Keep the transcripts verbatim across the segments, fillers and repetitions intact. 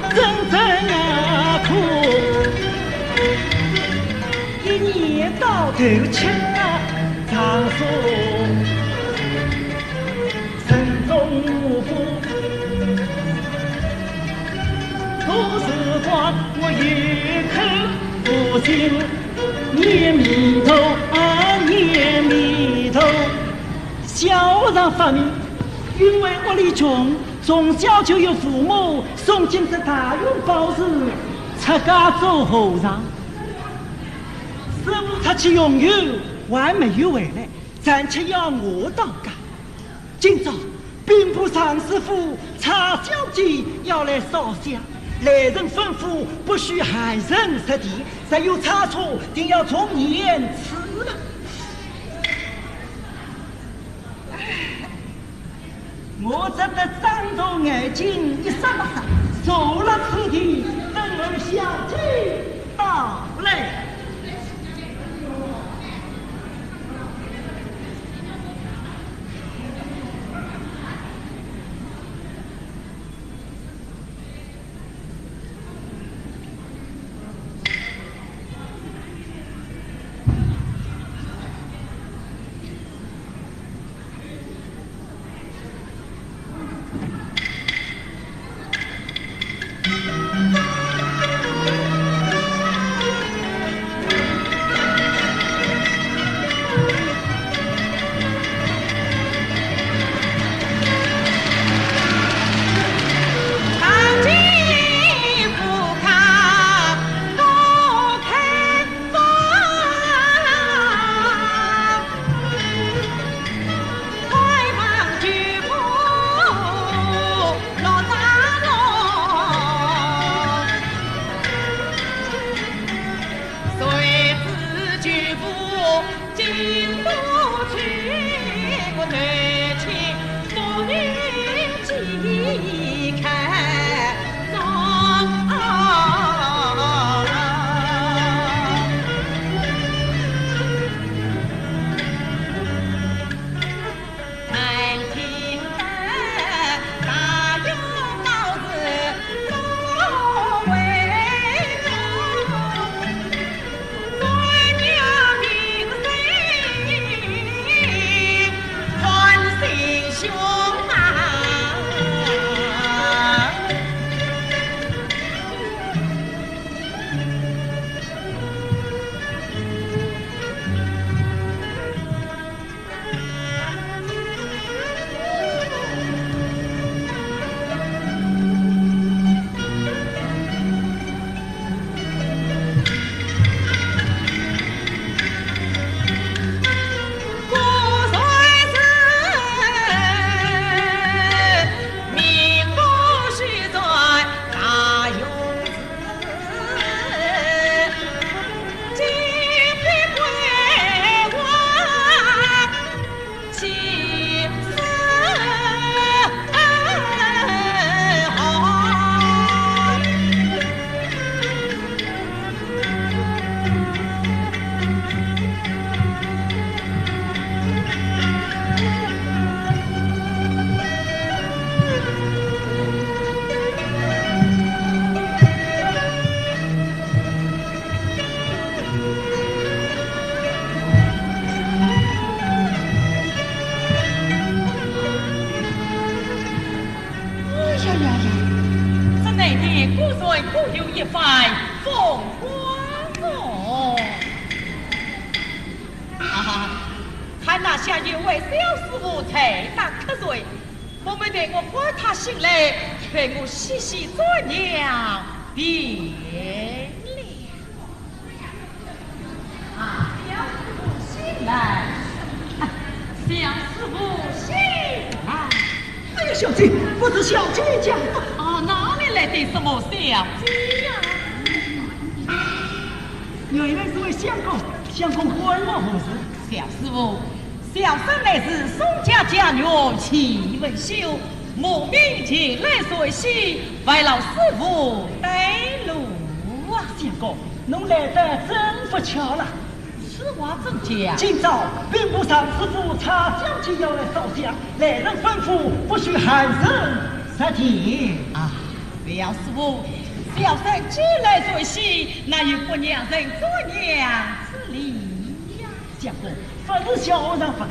真正啊苦，一年到头吃啊长寿，人中无福。古时光我一口不进，念弥陀啊，念弥陀。小和尚发明，因为屋里穷，从小就有父母送进这大雄宝寺，出家做和尚。师父出去云游，还没有回来，暂且要我当家。今朝兵部尚书府蔡小姐要来烧香，来人吩咐不许闲人入殿，若有差错，定要从严处罚。 我只得张大眼睛一眨巴，坐了此地，等候小姐到来。哎呀呀呀，这难得果然各有一番风光哦。啊，看那下有位小师傅在打瞌睡，我们待我唤他醒来，待我细细瞻仰便了。 啊，小师傅醒来，小师傅醒来。哎呀，小姐，不知小姐驾到。啊，哪里来的什么小姐呀？有一位是位相公，相公唤我何事？小师傅，小生乃是宋家家女儿戚文秀，慕名前来学戏，烦劳师傅带路啊。相公， 侬来得真不巧了。此话怎讲？今朝兵部尚书府蔡小姐要来烧香，来人吩咐不许闲人入殿。啊，小师傅，小生既来作戏，哪有不让人做娘之理呀？相公，勿是小和尚勿肯，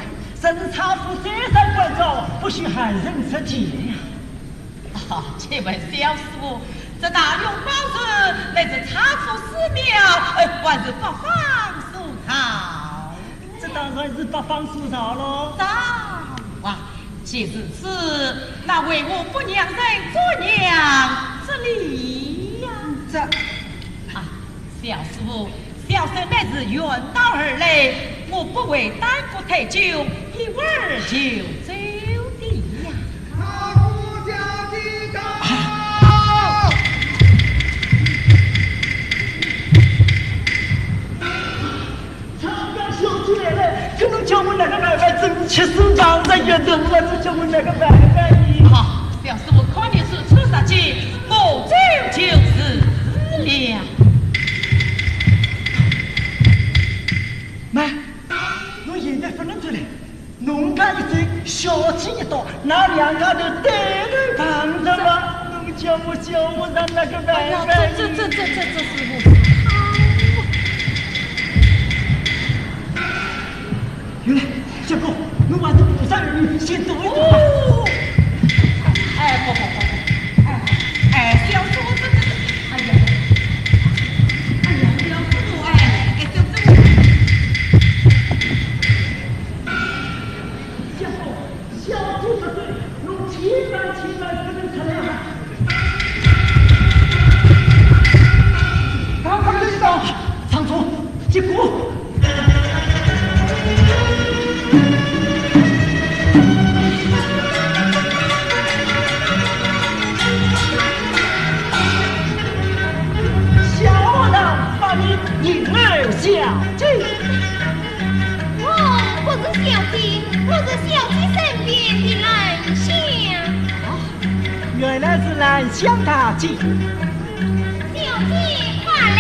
是差夫再三关照，不许喊人出见呀。啊，且问小师傅，这大雄宝殿乃是差夫寺庙，呃，还是八方所造？这当然是八方所造喽。造啊！ 既如此，那为何不让人做娘之理呀？这……啊，小师傅，小生乃是远道而来，我不会耽搁太久，一会儿就走的呀。唱歌小姐来了，这能叫我哪个办法？真气死，让人越等了，这叫我哪个办法呢？好，小师傅，看你是出杀气，我走就是了。慢，侬现在不能走了。 侬家一走，小姐一到，那两家头对头碰着了，侬叫我小和尚哪个办法呢？哎呀，这，这，这，这，这，这，师傅。有了，相公，侬还是菩萨儿女，先走一步吧。哦。哎，不，不，不，不，哎，哎，小师傅，这，这，这，哎呀，哎呀，小师傅，哎，哎，小师傅。 相公，小姐不对，侬千万千万不能出来啊！赶快的，长虫，结果。小和尚，把你迎来小姐。 我不是小姐，我是小姐身边的兰香。哦，原来是兰香大姐。小姐，快来。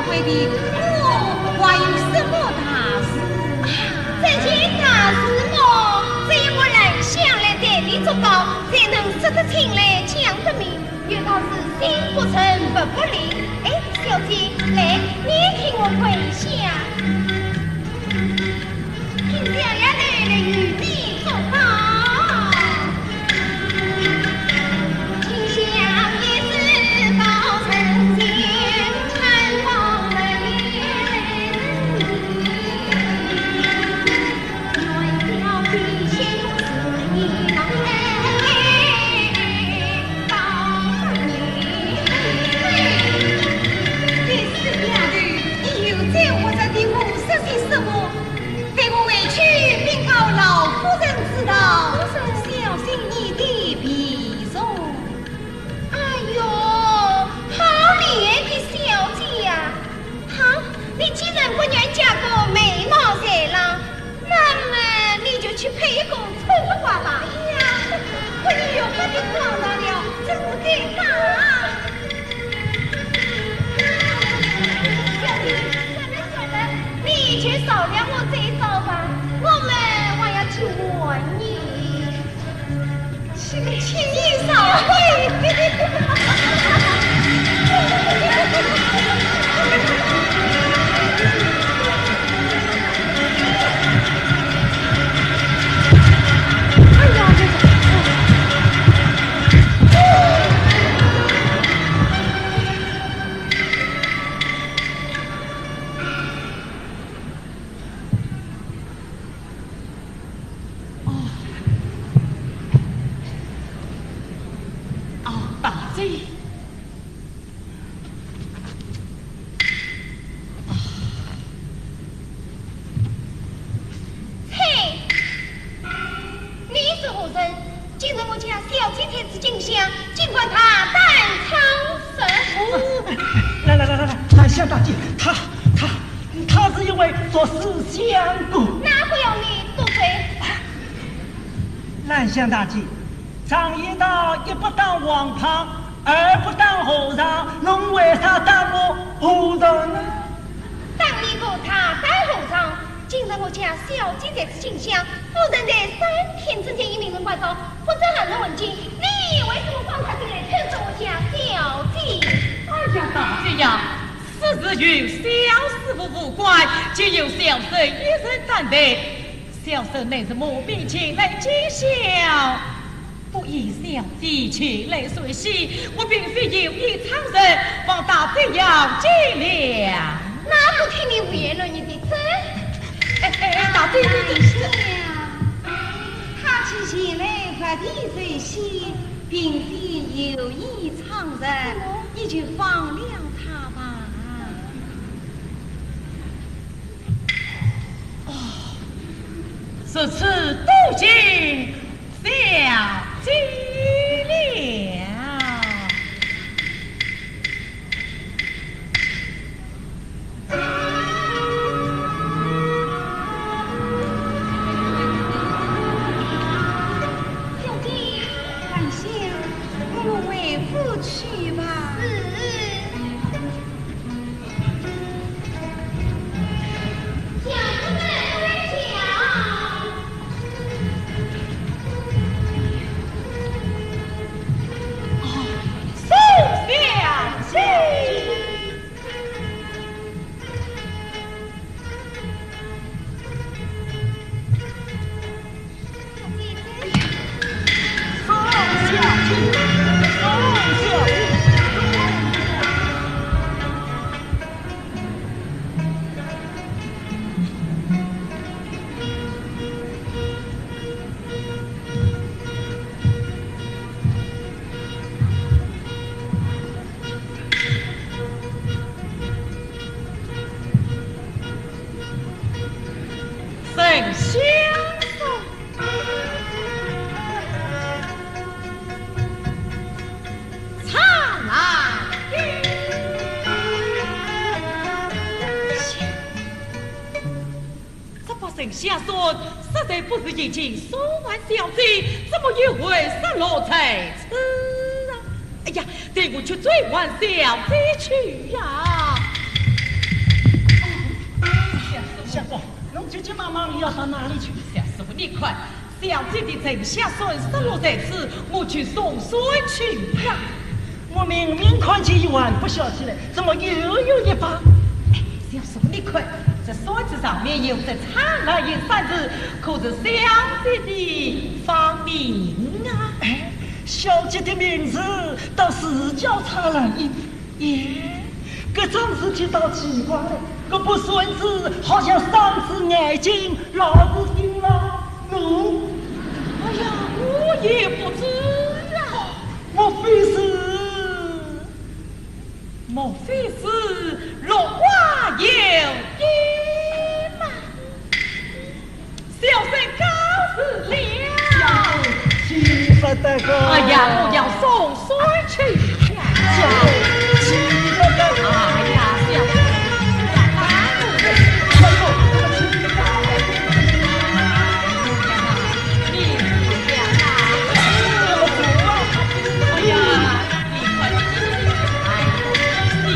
为的，我还有什么大事啊？这件大事么，只有我兰香来代你作保，才能说得清来讲得明。有道是心不诚，佛不灵。哎，小姐，来，你替我跪下。 请小丫头来与你作保。哎，小丫头，你又在和这地方说些什么？ 待我回去禀告老夫人知道，小心你的皮肉。哎呦，好脸皮小姐呀！好，你既然不愿嫁个美貌才郎，那么你就去配一个春花吧。哎呀，我已有别的装扮了，真是尴尬啊！小姐，算了算了， 你就饶了我这一遭吧，我们还要去玩呢。请，请你饶罪。哎呀，这个，哦，哦，大姐。哦。嘿，你是何人？ 竟然我家小姐才子进香，竟敢大胆唱诗。哦，来来来来来，兰香大姐，她她她是一位作诗香姑。那不要你多嘴。兰香大姐，常言道，一不当王胖，二不当和尚，侬为啥当我和尚呢？当你个大胆和尚， 今日我家小姐在此进香，夫人在三天之前已命人关照，不准任何文件，你为什么放她进来，偷走我家小姐？哎呀，大姐呀，此事与小师父无关，皆由小生一人担待。小生乃是慕名前来见笑。 不依小姐前来说戏，我并非有意唱诗，望大姐要见谅。那不听你胡言乱语的，走。哎哎哎，大姐，你这是……哎呀，她既前来不提这些，并非有意唱诗，你就放了她吧。哦，如此多谢 小姐了。小姐，兰香，我们回府去吧。是。 这把沈香扇实在不是已经送还小姐，怎么又会散落在此啊？哎呀，待我去追还小姐去呀！急急忙忙要到哪里去？小师傅，你看，小姐的沉香扇失落在此，我去送扇去呀。我明明看见一碗不晓起来，怎么又有一把？哎，小师傅，你看，这扇子上面有着苍老爷三字，可是小姐的芳名啊？哎，小姐的名字倒是叫苍老爷。 咦，搿种事体倒奇怪了，搿把扇子好像伤仔眼睛，老是盯牢我。哎呀，我也不知啊。莫非是，莫非是落花有约吗？ 小生告辞了。小姐，请勿得过。哎呀，我要送扇去呀。小姐，请勿得过。哎呀，小姐，不要打我。小姐，请勿得过。你不要打我。哎呀，你快点，哎，你。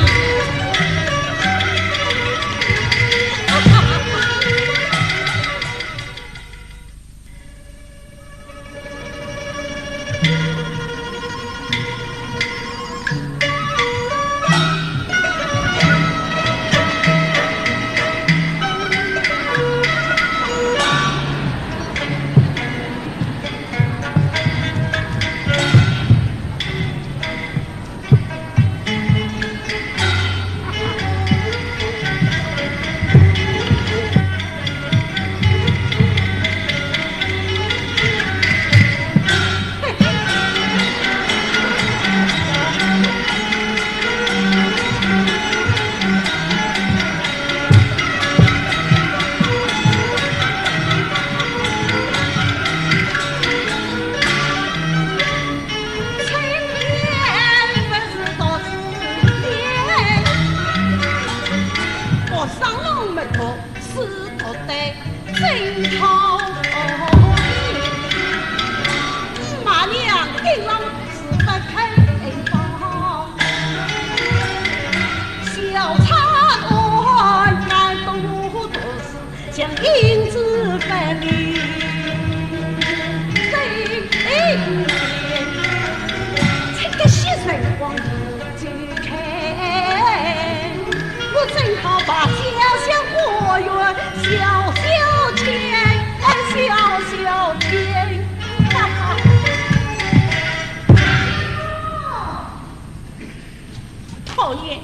讨厌！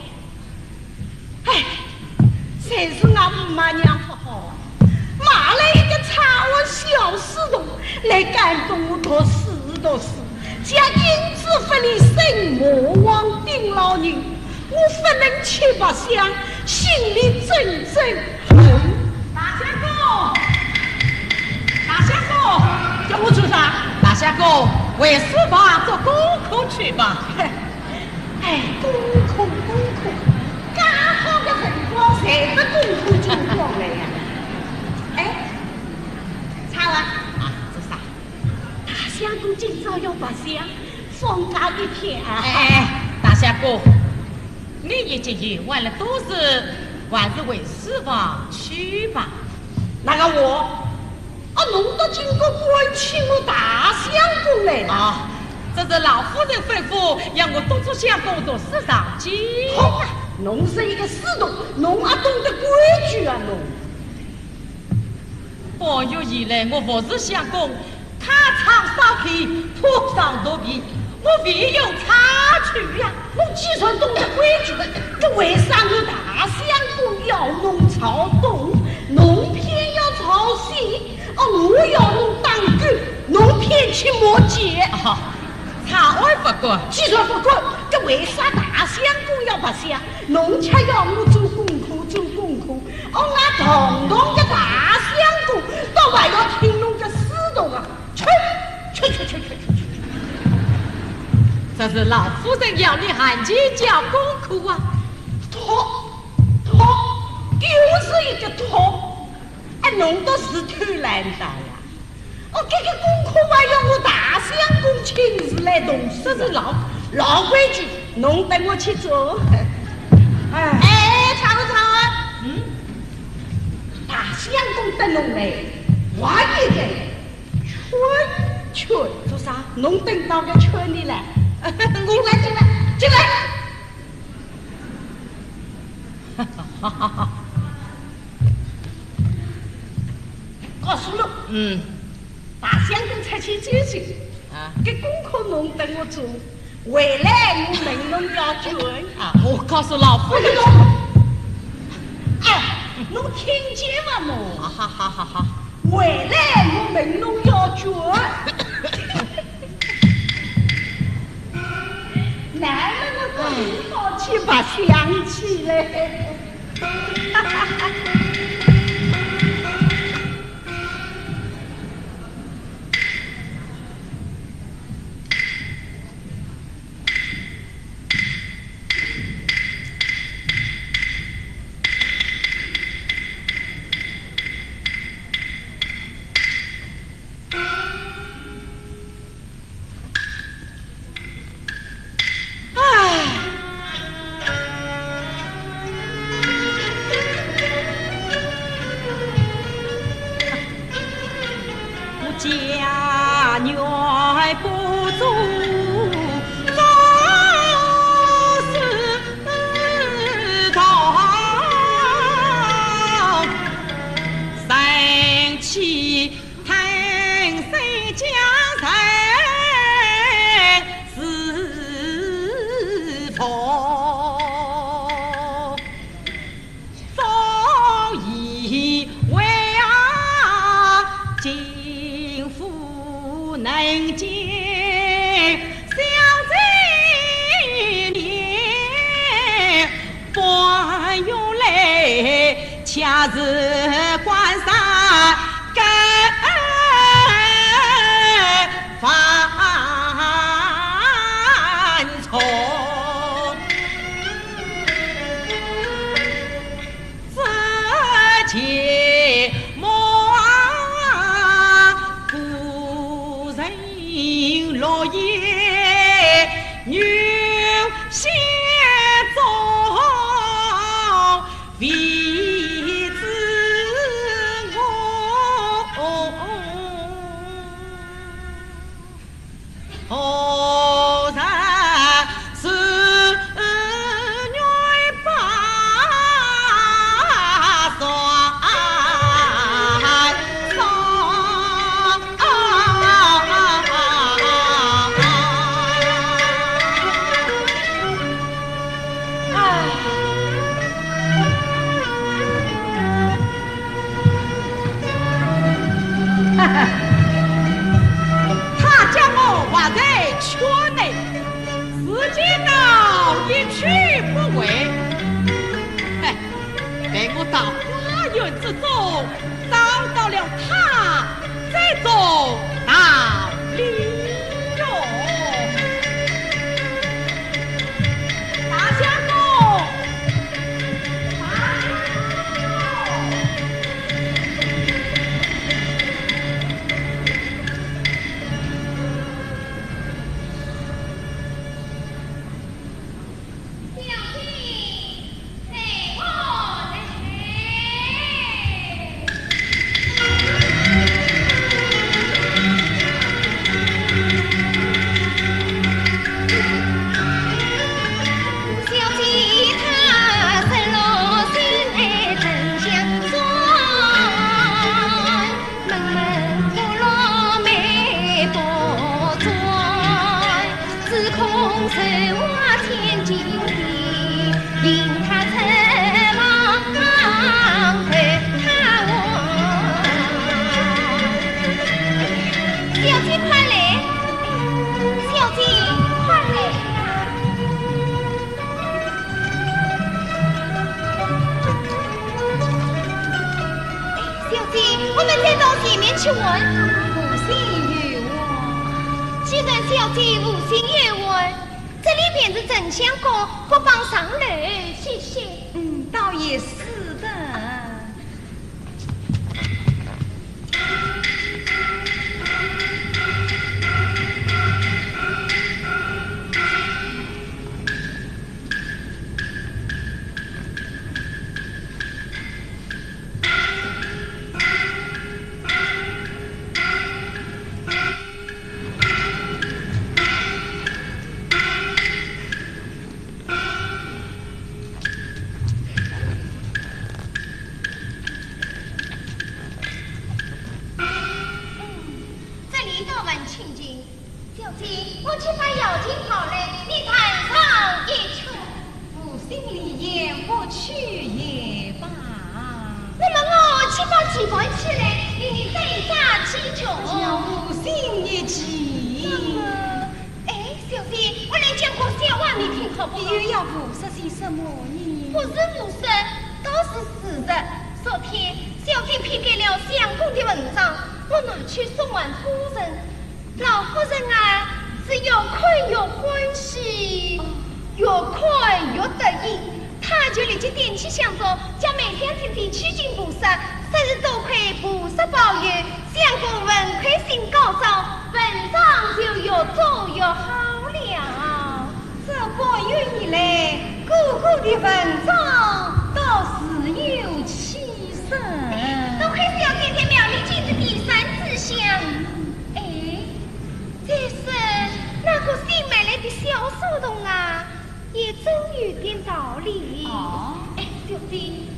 哎，侪是俺姆妈娘不好啊，买了一个差活小书童来监督我读书读书，叫因子分离，生魔王顶老人。 我不能吃白相，心里真正恨。大相公，大相公，叫我做啥？大相公，回书房做功课去吧。哎，功课，功课，介好个辰光，侪不功课就光来呀？哎，差了。啊，做啥？大相公今朝要白相，放假一天啊。哎，大相公， 你已经游玩了多日，还是回书房去吧。哪个我？啊，侬到金国馆请我大相公来了。啊，这是老夫人吩咐，要我督促相公读书上进。好，侬是一个书童，侬阿懂得规矩啊侬？ 半月以来，我服侍相公，开仓扫地，铺床铺被，我还有差错呀。我既然懂得规矩，那为啥我大相公要侬朝东，侬偏要朝西？哦，我要侬打狗，侬偏去骂街。啊，差我勿管。既然勿管，搿为啥大相公要白相？ 侬却要我做功课，做功课，哦，俺堂堂个大相公，倒还要听侬个书童啊？去，去，去，去，去，去！这是老夫人要你赶紧交功课啊！托，托，又是一个托！哎，侬倒是偷懒的呀！ 哦，搿个功课还要我大相公亲自来动手啊？这是老，老规矩，侬等我去做。哎。哎，差勿多啊。嗯？大相公等侬来，还一个圈圈。做啥？侬等到个圈里来。进来，进来，进来。告诉侬，嗯。大相公出去走走，啊。搿功课侬等我做。 回来我问侬要卷。啊，我告诉老夫人。哎，侬听见伐侬？好好好好好。回来我问侬要卷。难末我到底好去白相去嘞。 他叫我活在圈内，时间到，一去不回。嘿，待我到花园之中，找到了他，再做道理哟。大相公，大相公。 小姐快来，小姐快来呀！ 小姐，我们再到前面去问。无心于问。既然小姐无心于问，这里便是沉香阁，不妨上楼歇歇。嗯，倒也是的。要问亲情。小姐，我去把药瓶讨来，你探上一去。无心离眼，不去也罢。那么我去把棋盘取来，与你再打几局。叫无心一计。那么，哎，小姐，我来讲个笑话，你听好不好？又要胡说些什么呢？不是胡说，倒是事实。昨天，小姐批改了相公的文章，我拿去送还夫人。 老夫人啊，是越看越欢喜，越看越得意。她就立即点起香烛，叫梅香姐姐去请菩萨，说是多亏菩萨保佑，相公文魁星高照，文章就越做越好了。这半月以来，哥哥的文章倒是有起色。多亏小姐在庙里敬的第三支香。 哎，再说那个新买来的小书童啊，也真有点道理。哦。哎，小姐，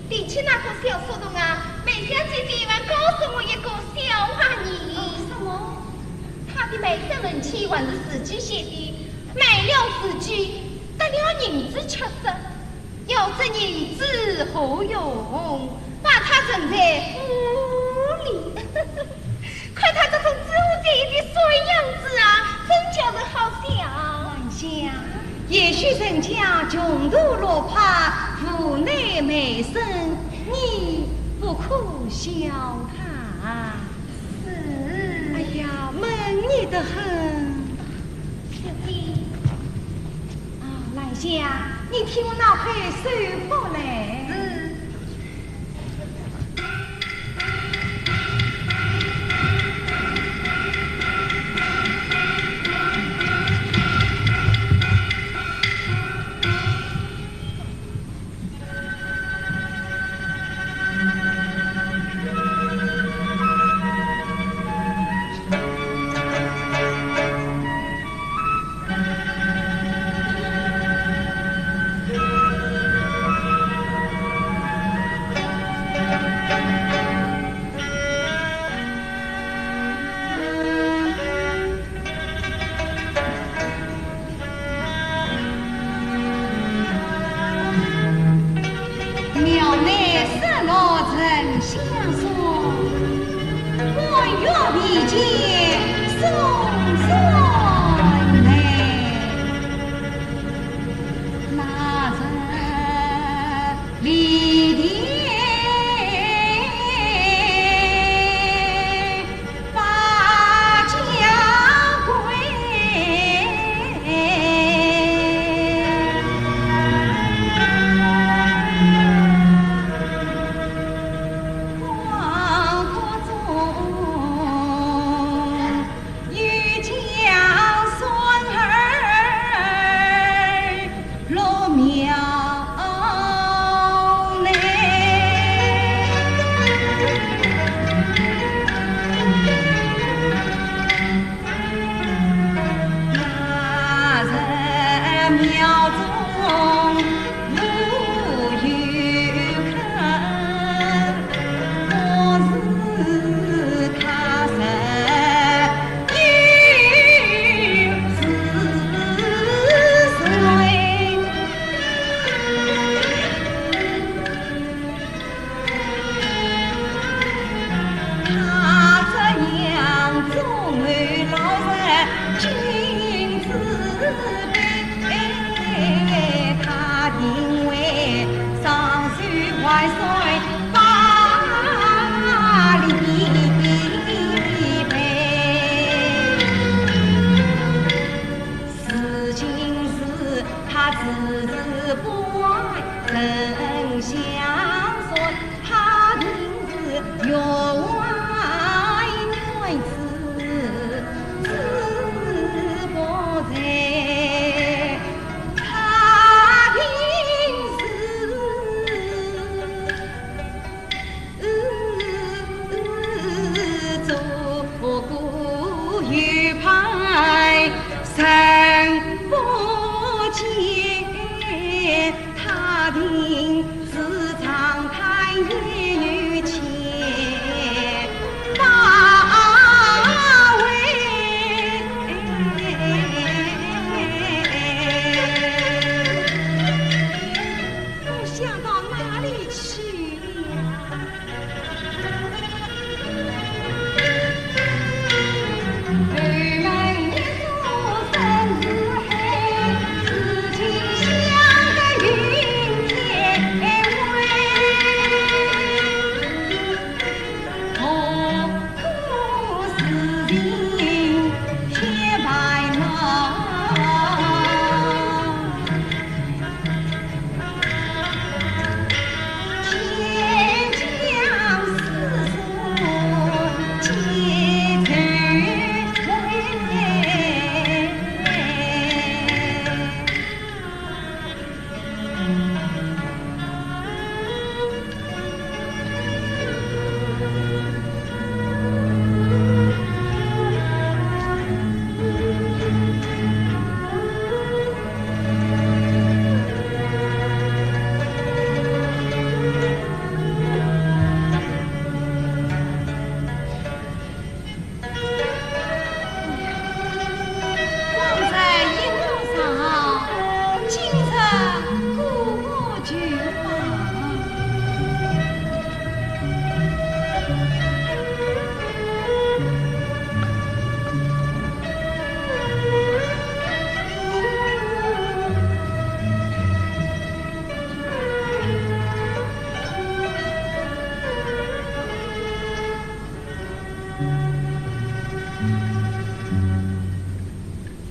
提起那个小书童啊，梅香姐姐还告诉我一个笑话呢。哦，什么？他的卖身文契还是自己写的，卖了自己，得了银子却说， 要这银子何用？把它存在府里。看他这种知书达理的衰样子啊，真叫人好笑。兰香，也许人家穷途落魄，无奈卖身，你不可笑他。是。哎呀，闷热得很。小姐。啊，兰香，你替我拿块寿服来。是。 庙内失落沉香船，弯月未见送船来。那日离别 把家归。黄河中有江双儿 落庙内。那日庙中无有客，莫是他日 如今是他自是不爱沉香船，他定是月外男子志不在，他定是 做个玉牌神不见，他定是长叹也有千百回。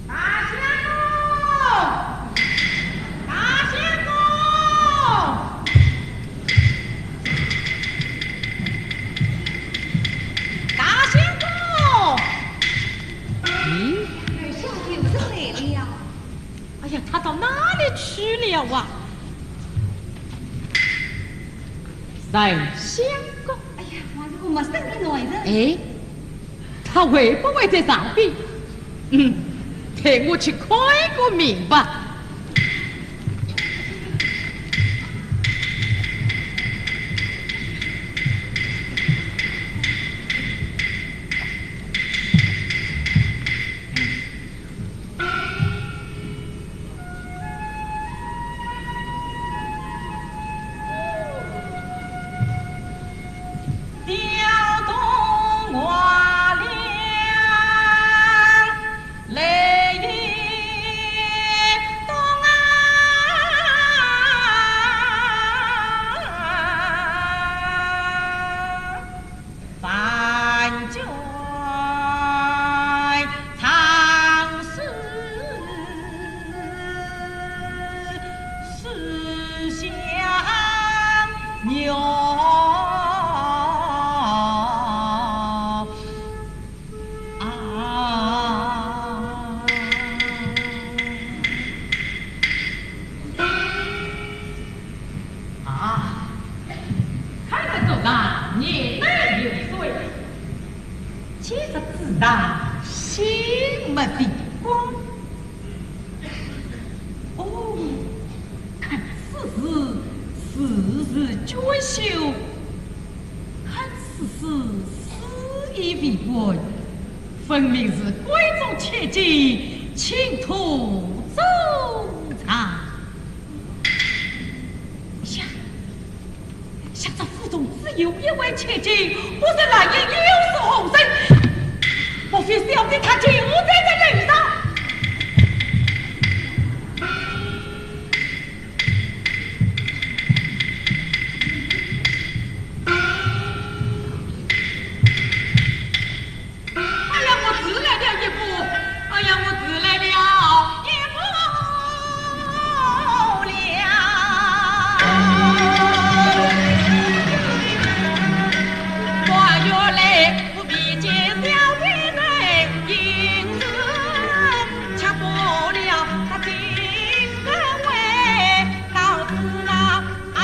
大相公，大相公，大相公！咦？哎，小姐，我来了。哎呀，他到哪里去了啊？大相公。哎呀，王相公，没生意呢。哎， 他会不会在上边？嗯，待我去看个明白。 啊，看得出来，年迈有岁，见着子上心没地方。哦，看此事，事事娟秀，看此事，事已未完，分明是闺中千金，请徒坐茶。 呀，想这府中只有一位千金，不知来意又是何人？莫非小姐她就在这楼上？ 哎呀，我迟来了一步，哎呀，我迟来了一步了。我原来不比肩小姐的影子，却不料她竟然会到此啊。 啊，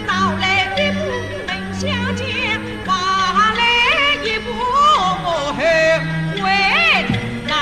早来一步门小姐，晚来一步后悔啊。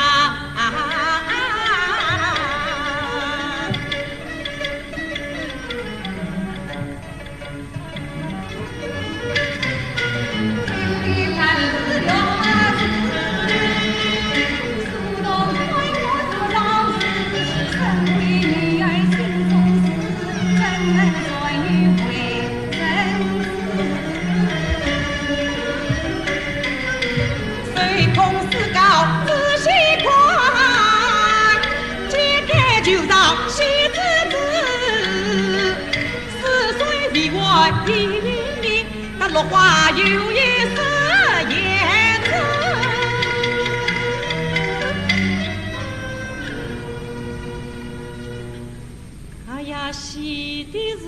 哎呀，喜的是，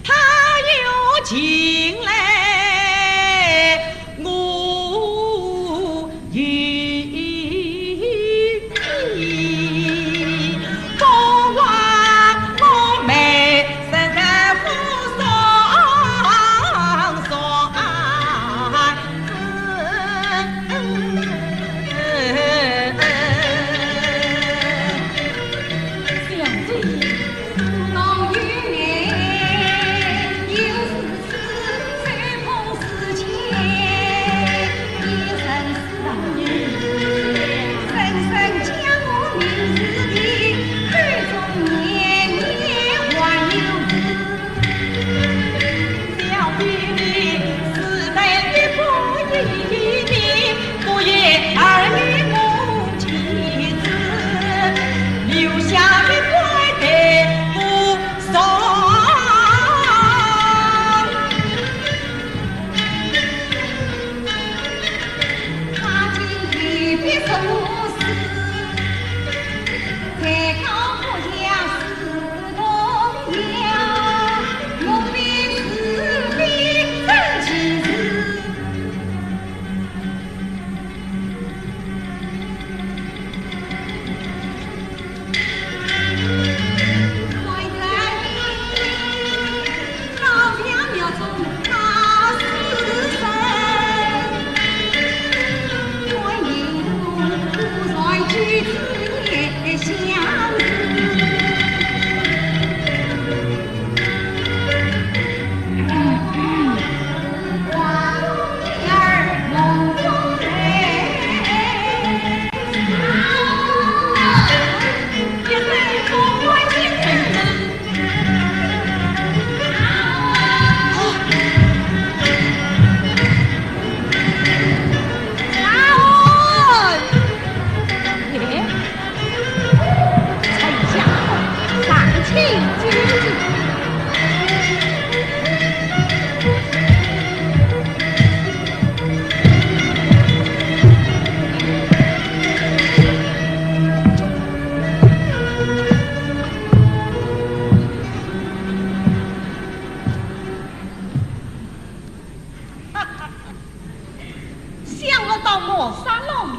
他又进来，我有意，不枉我妹身在府上。 小姐，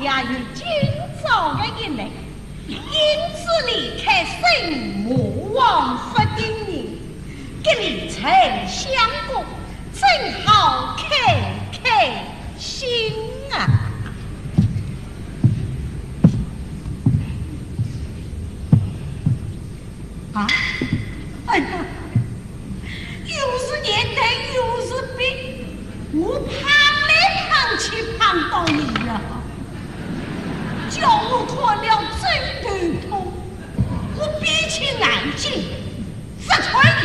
也有今朝的一日，因此离开沈母王府的人，给你沉香宫，正好开开心啊！啊，哎呀，又是眼泪又是鼻，我碰来碰去碰到你呀，叫我看了真头痛，我闭起眼睛，不睬你。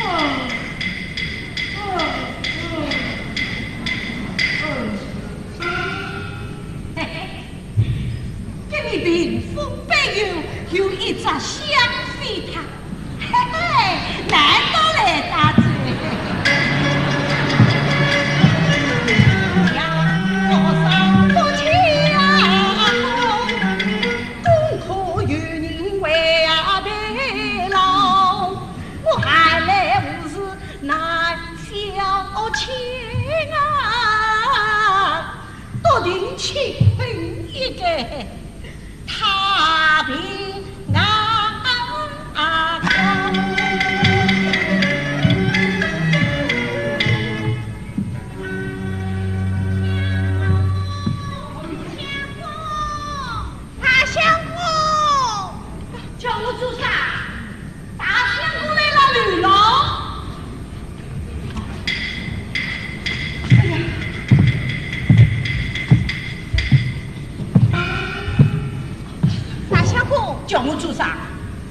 啊，啊，啊，啊。嘿嘿。 给你屏风背后有一只香妃塔，嘿嘿，难得来打嘴。呀，我上不去呀，功课有人为啊陪老，我还来无事难消遣啊。 多定去寻一个太平啊！大相公，叫我做啥？ 大相公来了，刘老。哎呀，大相公，叫我做啥？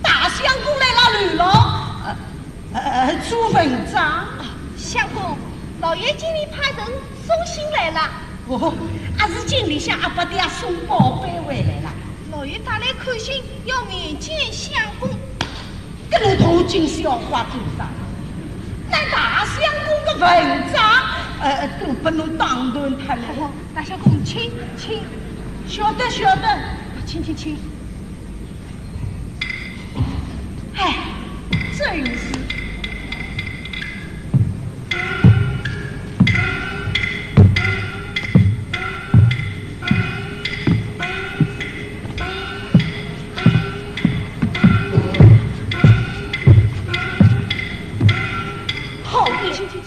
大相公来了，刘老。呃，呃，做文章。相公，老爷今日派人送信来了。哦，阿是京里向阿伯爹送宝贝回来了。老爷带来口信，要面见相公。 搿侬大惊小怪做啥？乃大相公个文章，呃，都拨侬打断脱了。哦，大相公，请，请。晓得，晓得。请，请，请。哎，真是。 好，请，请，请。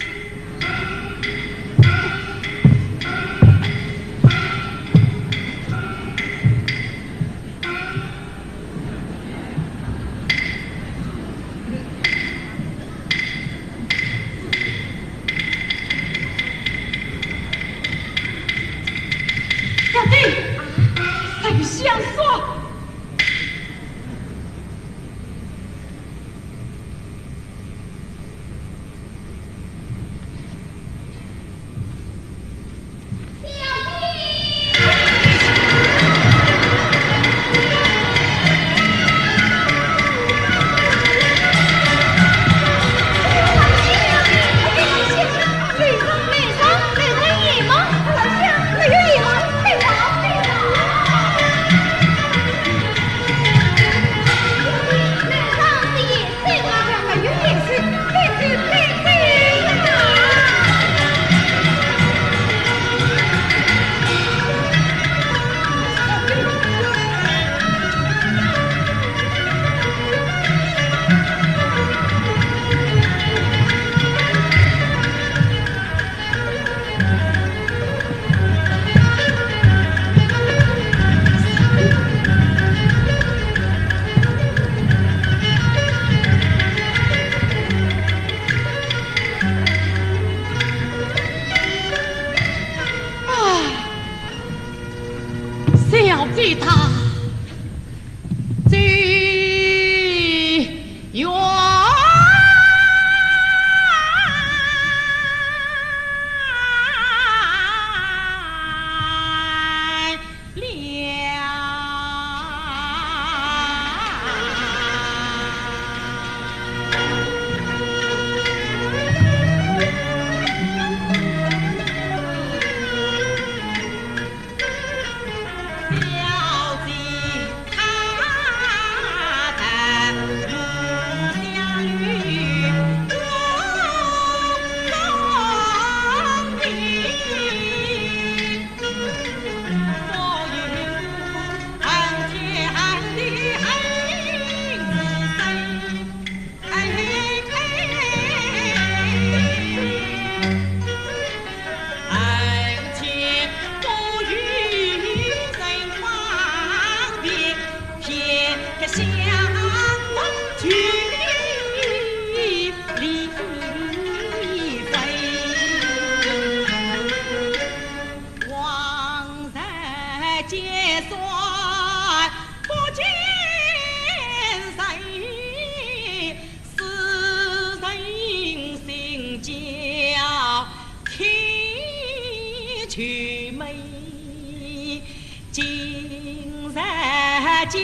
皆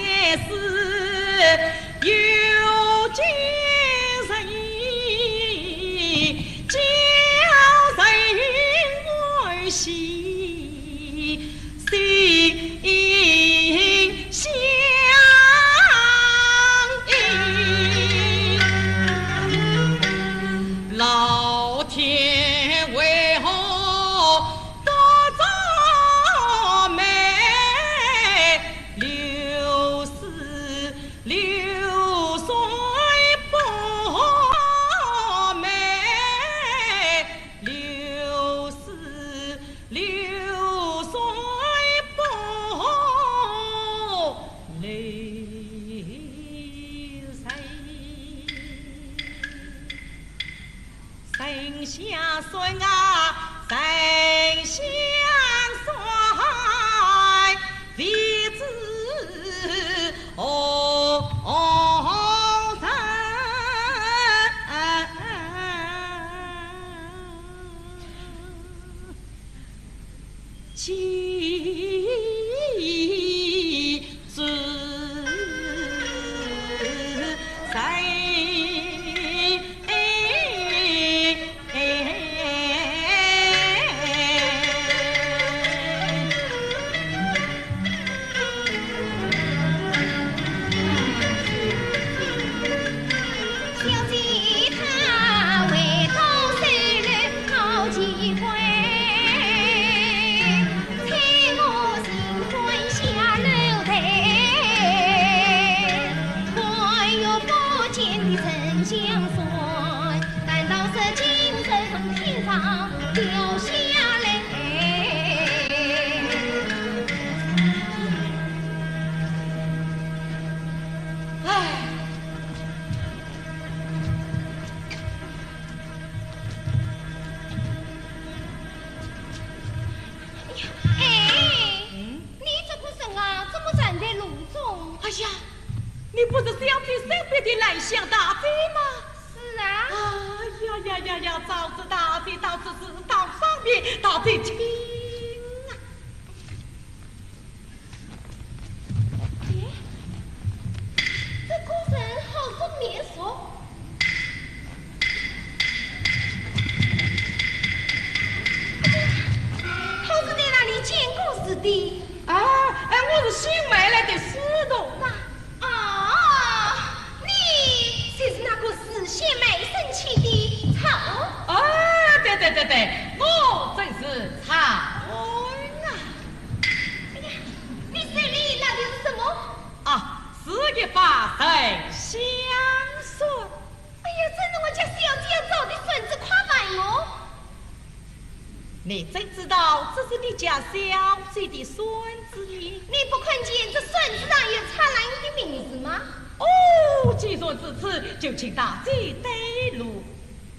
是有情人，叫人欢喜心相依。老天为何 独作美，六十六岁不美，六十六岁不留神。 丞相说啊，丞相说，未知何人。 其子谁？小姐她回头是好几回，催我行官下楼台，还有不见的丞相算，难道是今日从天上掉下来？ 唉。哎，嗯？你这个人啊，怎么站在路中？哎呀，你不是小姐身边的兰香大姐吗？是啊。哎呀呀呀呀，早知大姐到此事到方便，大姐请啊。 咦，这个人好生面熟。好像在哪里见过似的。啊，哎，我是新买来的司徒。那，哦，你就是那个事先卖身契的曹安？啊，对对对对，我正是曹安啊。 哎呀，你手里拿的是什么？啊，是一把沉香扇。哎呀，真是我家小姐要找的扇子，快还我！你怎知道这是你家小姐的扇子呢？你不看见这扇子上有蔡兰的名字吗？哦，既然如此，就请大姐带路。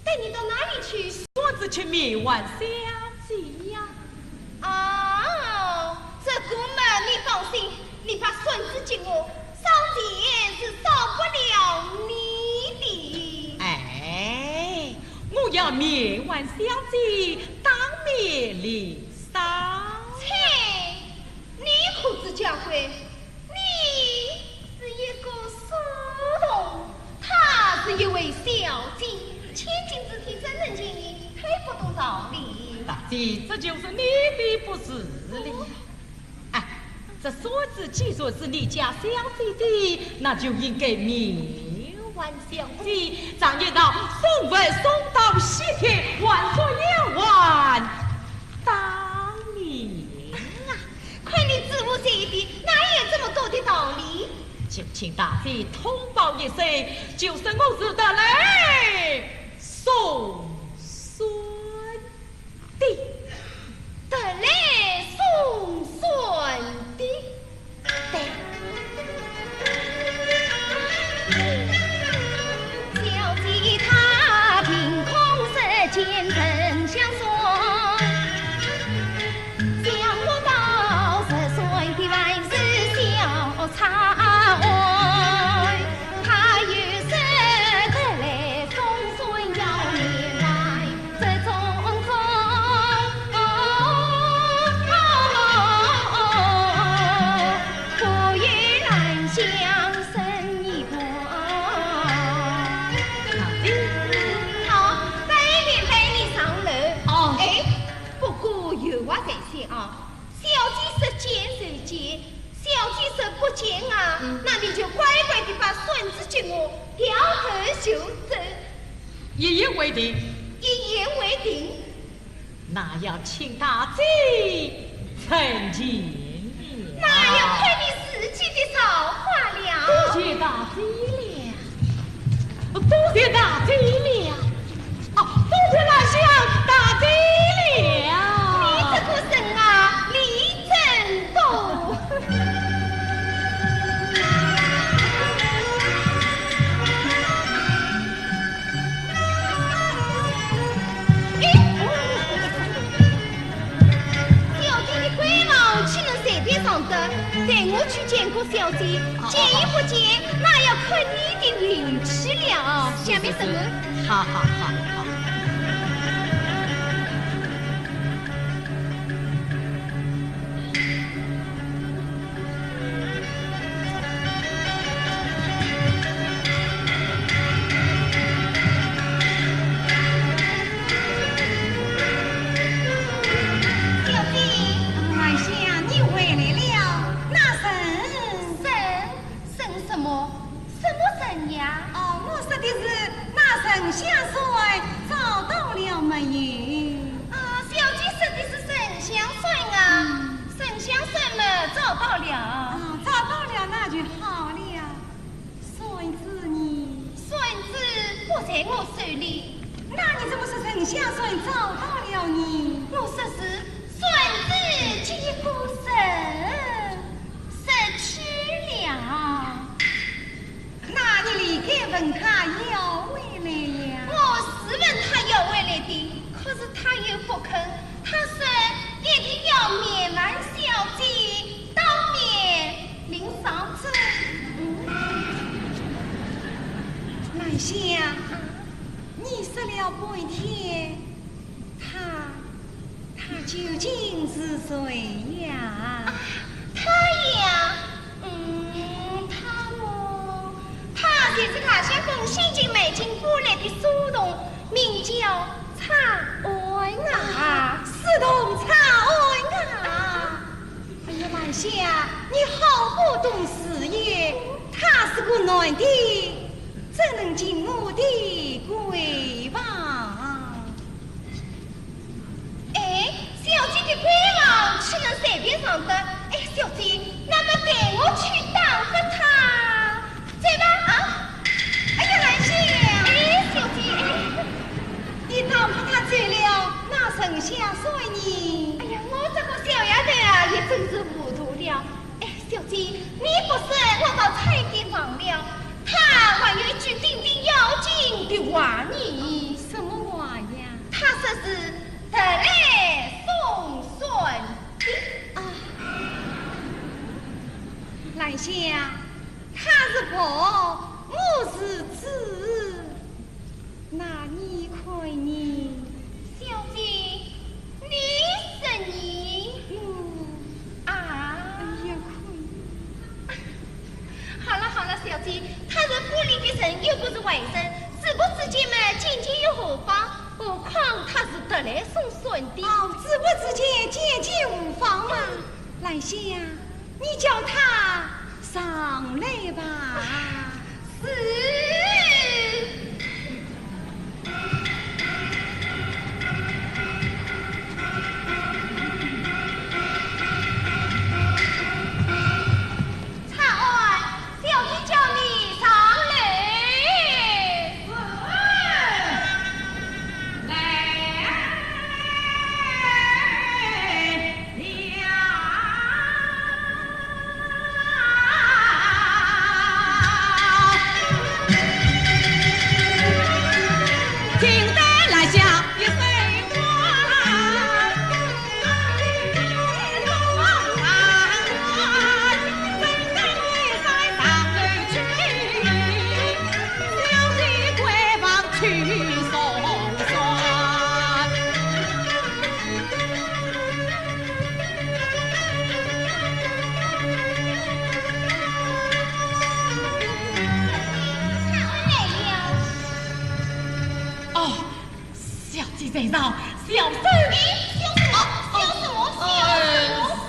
带你到哪里去？扇子去面还小姐呀。哦，这个嘛，你放心，你把扇子给我，少钱是少不了你的。哎，我要面还小姐，当面礼少。切，你可知家规？ 你是一个书童，她是一位小姐，千金之体怎能轻易，忒不懂道理。大姐，这就是你的不是了。哎，这扇子既然是你家小姐的，那就应该面还小姐。常言道，送佛送到西天，还则要还当年啊。 看你知无罪的，哪有这么多的道理？就请大姐通报一声，就说我是特来送扇的。特来送扇的。对。 小姐她凭空日间曾相送，想不到十岁的还是小差庵。她有时特来送扇要面还头就走。一言为定。一言为定。那要请大姐成亲了。那要看你自己的造化了。多谢大姐了，多谢大姐了。 哦，多谢兰香大姐了。你这个人啊，你真多。哎，小姐的闺房岂能随便上的？待我去见过小姐，见与不见，那要看你的运气了。下面什么？ 好好好好。小姐，兰香，你回来了，那人？人？人什么？ 什么人呀？哦，我说的是那沉香扇找到了没有？啊，小姐说的是沉香扇啊。嗯。沉香扇嘛，找到了。啊，找到了，那就好了。扇子呢？扇子不在我手里。那你怎么说沉香扇找到了呢？我说是扇子这个人 失去了。那你理该问他要回来呀。我是问他要回来的，可是他又不肯，他说一定要面瞒小姐，当面领赏赐。兰香，你说了半天，他 他究竟是谁呀？啊，他呀，嗯，他么，他就是大相公新近买进过来的书童，名叫蔡安啊。书童蔡安啊！哎呀，兰香，你好不懂事耶，他是个男的，怎能进我的闺房？ 哎，小姐的闺房岂能随便上的？哎，小姐，那么待我去打发他，走吧，啊？哎呀，兰香！哎，小姐，哎。你打发他走了，那沉香扇呢？哎呀，我这个小丫头啊，也真是糊涂了。哎，小姐，你不说，我倒差点忘了。他还有一句顶顶要紧的话呢。什么话呀？ 他说是特来送扇的。啊，兰香，他是婆，我是子，那你看呢？小姐，你说呢？嗯。啊。哎呀，看。好了好了，小姐，他是府里的人，又不是外人，知府之间嘛，见见又何妨？ 何况他是特来送扇的。哦，知府之间见见无妨嘛。兰香呀，你叫他上来吧。是。 蔡安，小姐叫你上来。来了。 哦，小姐在上，小生。哎，小什么？小什么？小什么？呃，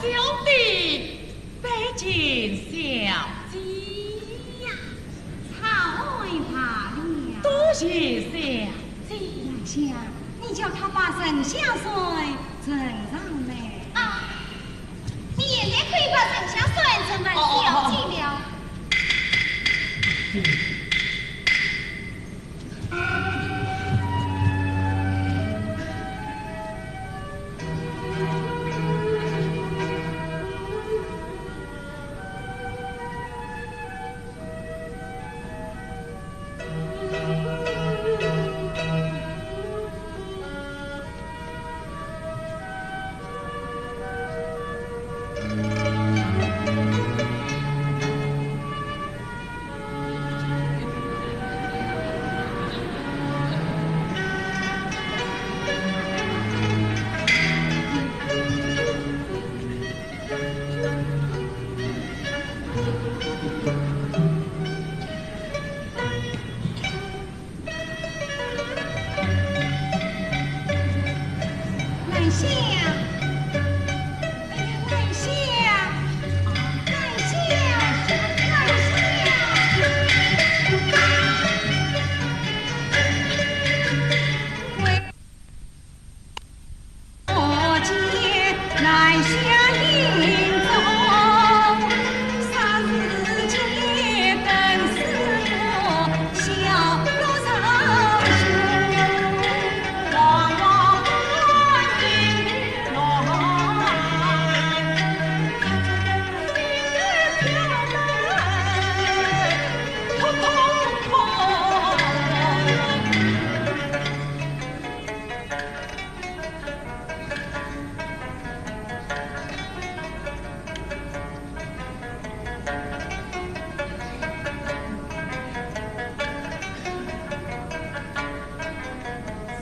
小弟拜见小姐呀。蔡安大谢谢。兰香，你叫他把沉香扇呈上来。啊，你现在可以把沉香扇呈给小姐了。哦，哦，哦，哦。 兰香，哎呀，兰香，兰香，兰香。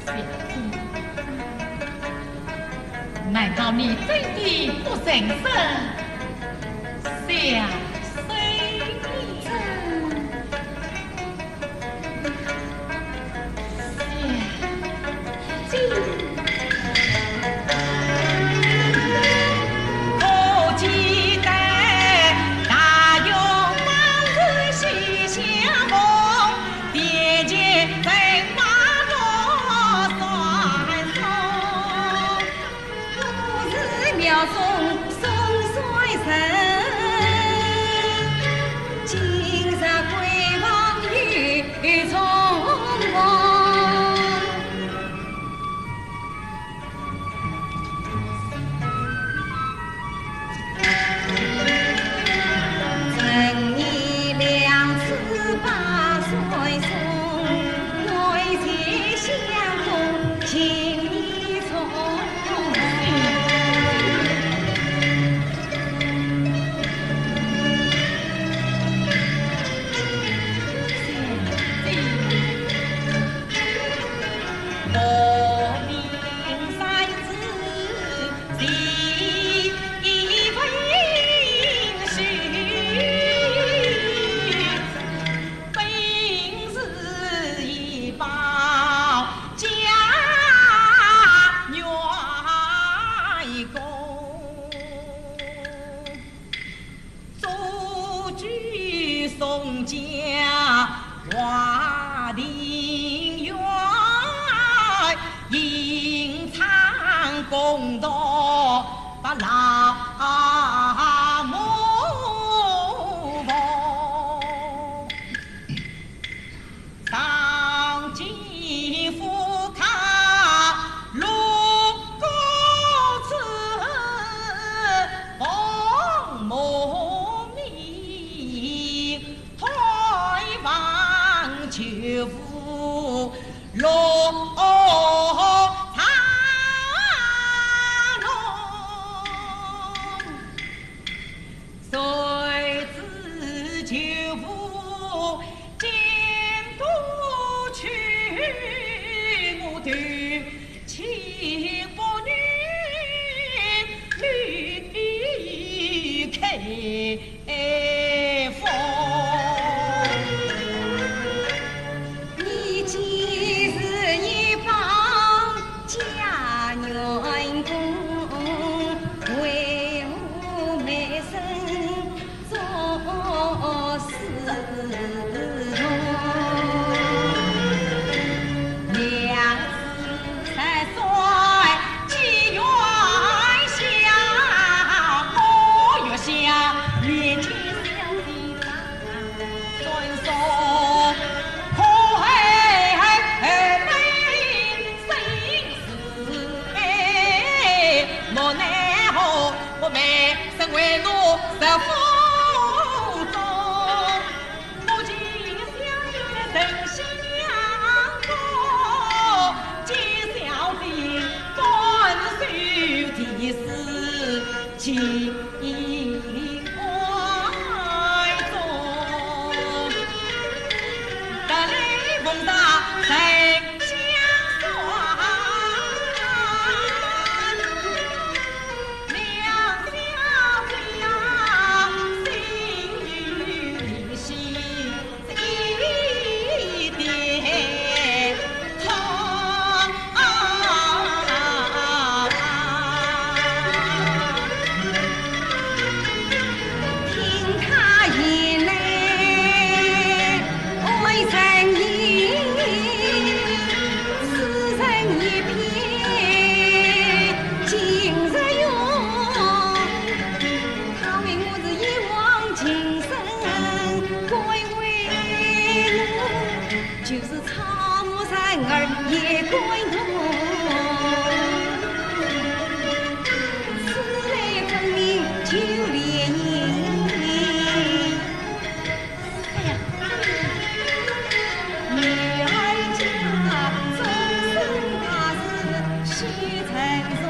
小姐，难道你真的不认识小生？就是草木人儿也感动，此类分明就连音。哎呀，女儿家终身大事须承重。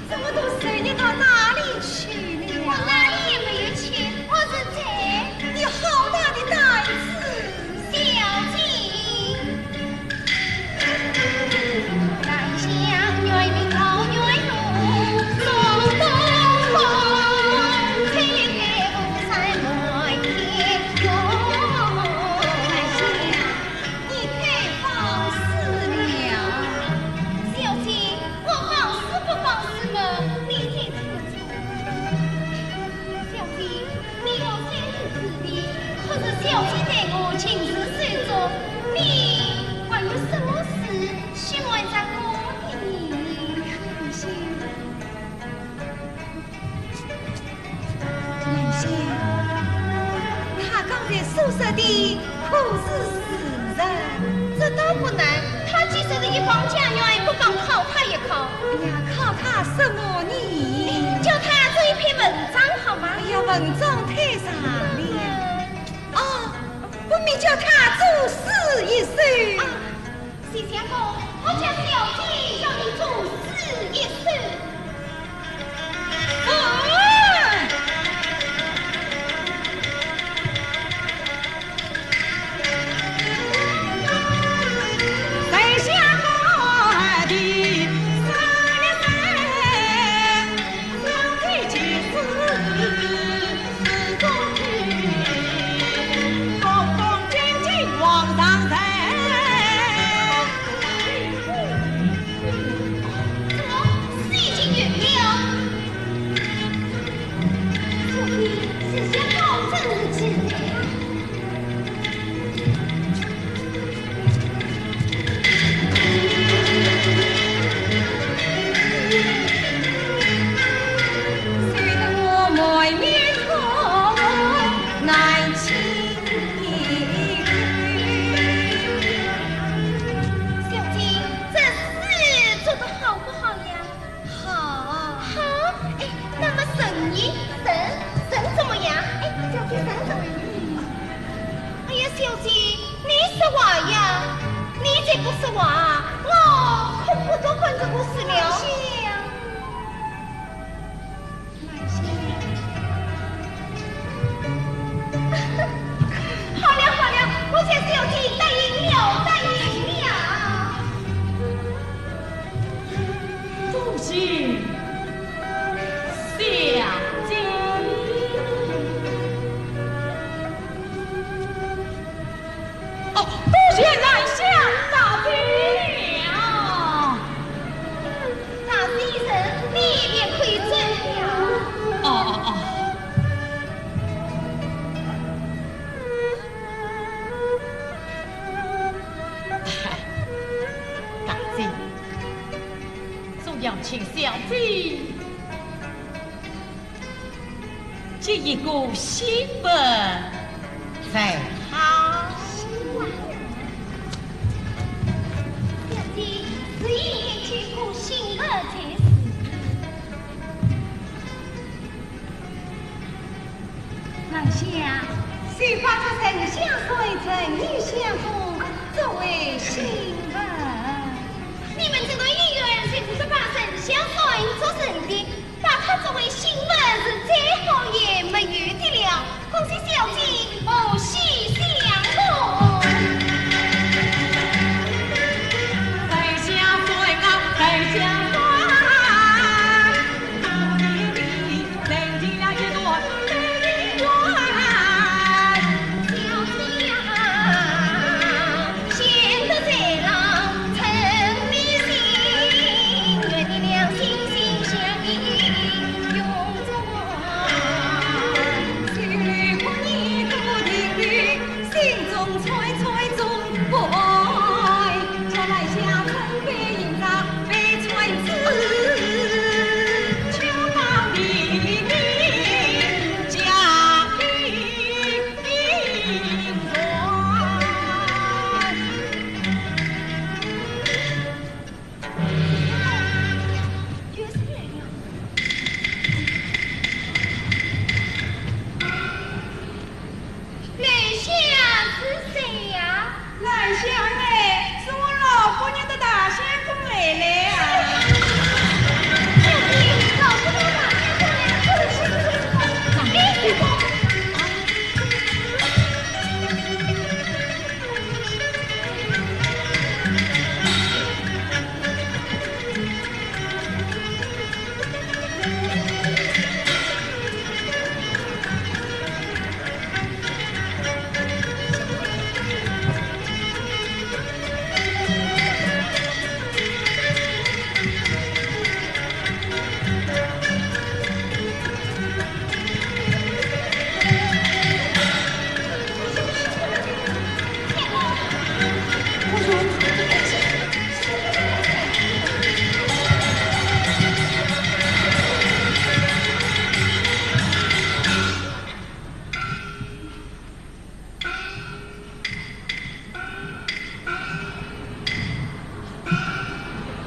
这么多水，你到哪里去了？我哪里也没有去，我是在。你好大的胆子！小姐。 你太放肆了。小姐，我放肆不放肆嘛，你才清楚。小姐，你有三日之地，可是小姐待我尽是收足，你还有什么事希望着我的呢？ 兰香，他刚才所说的可是事实？这倒不难，他既说是一方家园，不妨考他一考。哎呀，考他什么呢？叫他做一篇文章好吗？哎呀，文章太长了。哦，不如叫他作诗一首。啊， 徐相公，我家小姐要你作诗一首。小姐，这诗做得好不好呀？ 好。好？哎，那么人呢？人，人怎么样？哎，小姐，人怎么样？哎呀，小姐，你说话呀，你再不说话，我可不多管这个事了。兰香。 好了好了，我家小姐答应了，答应了。多谢小姐。哦，多谢兰香大姐了。 大先生，你也可以走了。哦，哦，哦。大姐，总要请小姐 结一个新婚才好。小姐，自然结个新婚才是。兰香，谁发出沉香这个姻缘是不是把人相送做成的？把它作为信物是再好也没有的了。恭喜小姐，贺喜相逢。来相是谁呀？来相哎，是我老伯娘的大相公来了啊。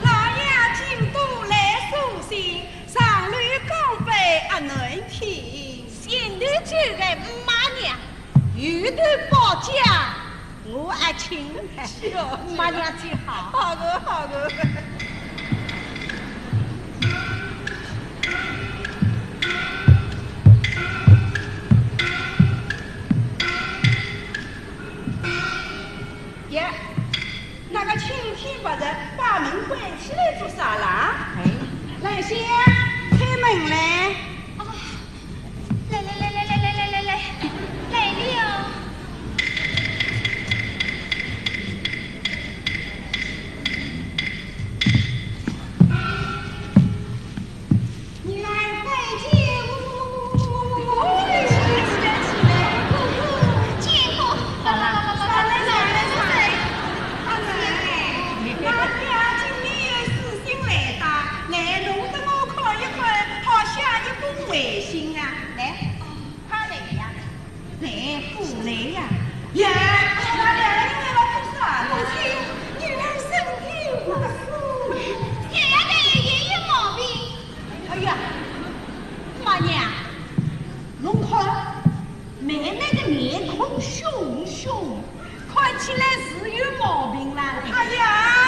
老爷进都来送信，上楼干杯啊，难听。前头就该骂娘，后头报家，我爱请。是哦，骂娘最好。好个，好个。 呀，那个青天白日把门关起来做啥啦？哎，兰香，开门来。哦，来来来来来来来来来，来了。 你来拜见我。起来，起来，起来，起来。见过。好了，好了，好了，来，来，来，来。大姐，那表今天有书信来哒，来弄得我看一看，好写一封回信啊。来，快来呀。 来，过来呀。呀，那两个人来了做啥呢？母亲，你来身体不适。小丫头也有毛病。哎呀，妈娘，侬看，妹妹的面孔凶凶， 看起来是有毛病啦。哎呀，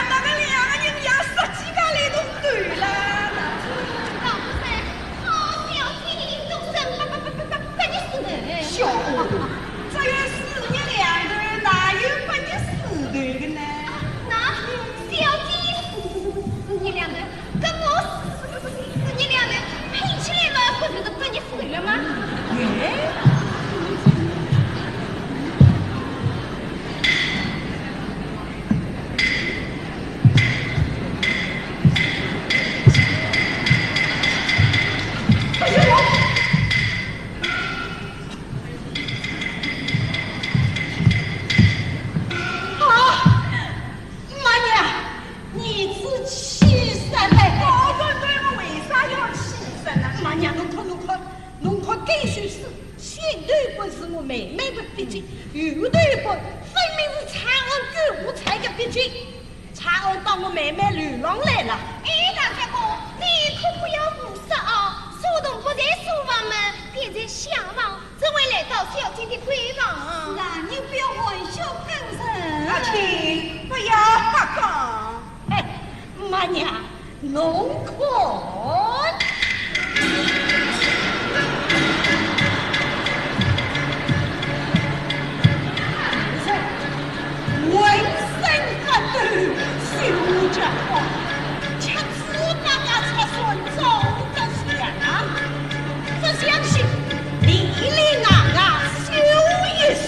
那个两个人也十几个来动头了。老夫人，好小姐，都是八八八八八八日死的。小丫头，只有四日两头，哪有八日死头的呢？那小姐四日两头， 跟我死死死死死你两人拼起来嘛，不就是八日死头了吗？哎，啊！ 妈娘，儿子气煞了。我问侬为啥要气煞呢？妈娘，侬看，侬看，侬看该首诗，前头不是我妹妹的笔迹，后头不分明是长安九五才的笔迹。长安到我妹妹楼浪来了。哎，大相公，你可不要胡说啊！书童不在书房门，便在厢房， 怎会来到小姐的闺房？是啊，你不要玩笑分人。阿卿，不要瞎讲。嘿，妈娘，侬看。浑身发抖，手脚慌，吃醋大家出手走得像，不相信，你那个秀一秀。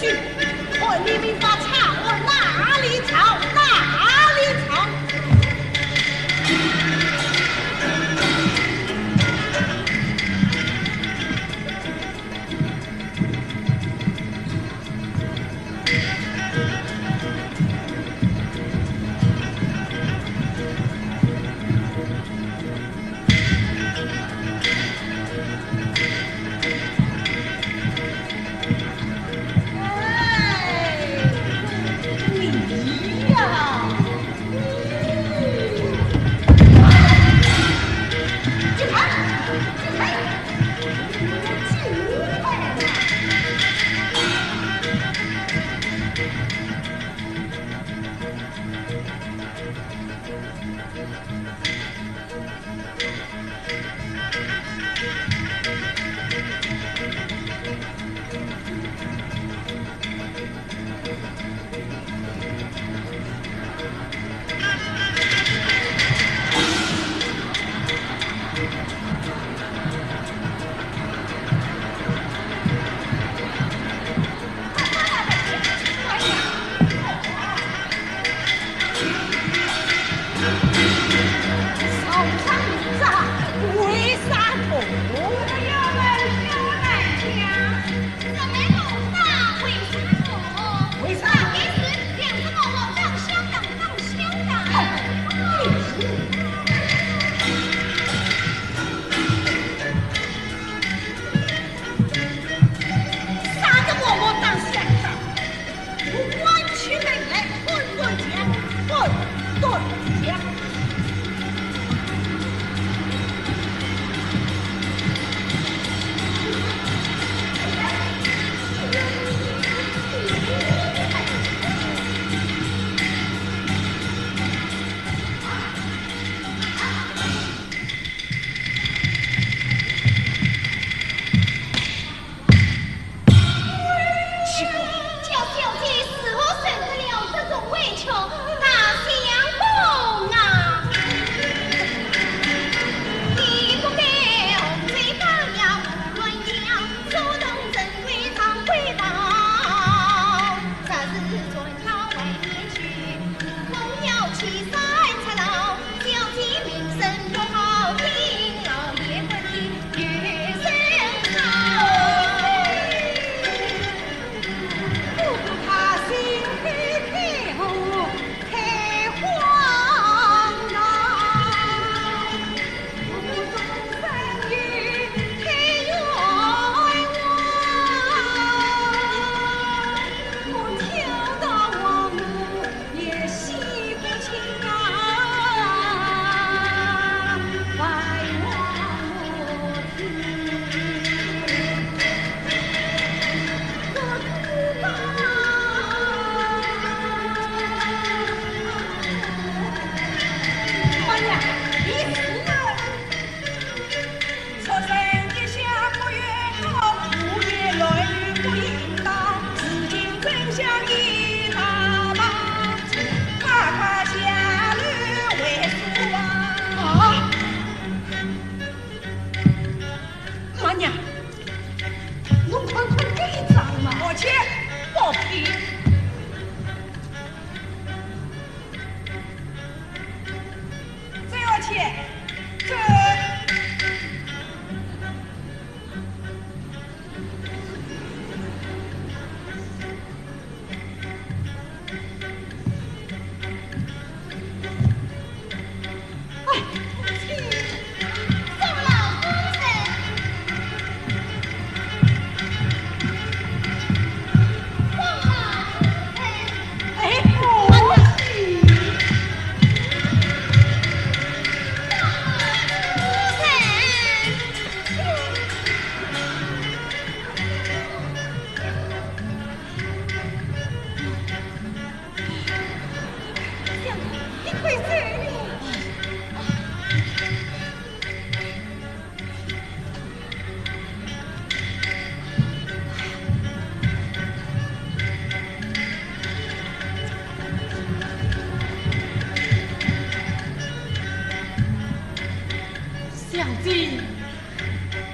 看你们把草哪里草，哪里草！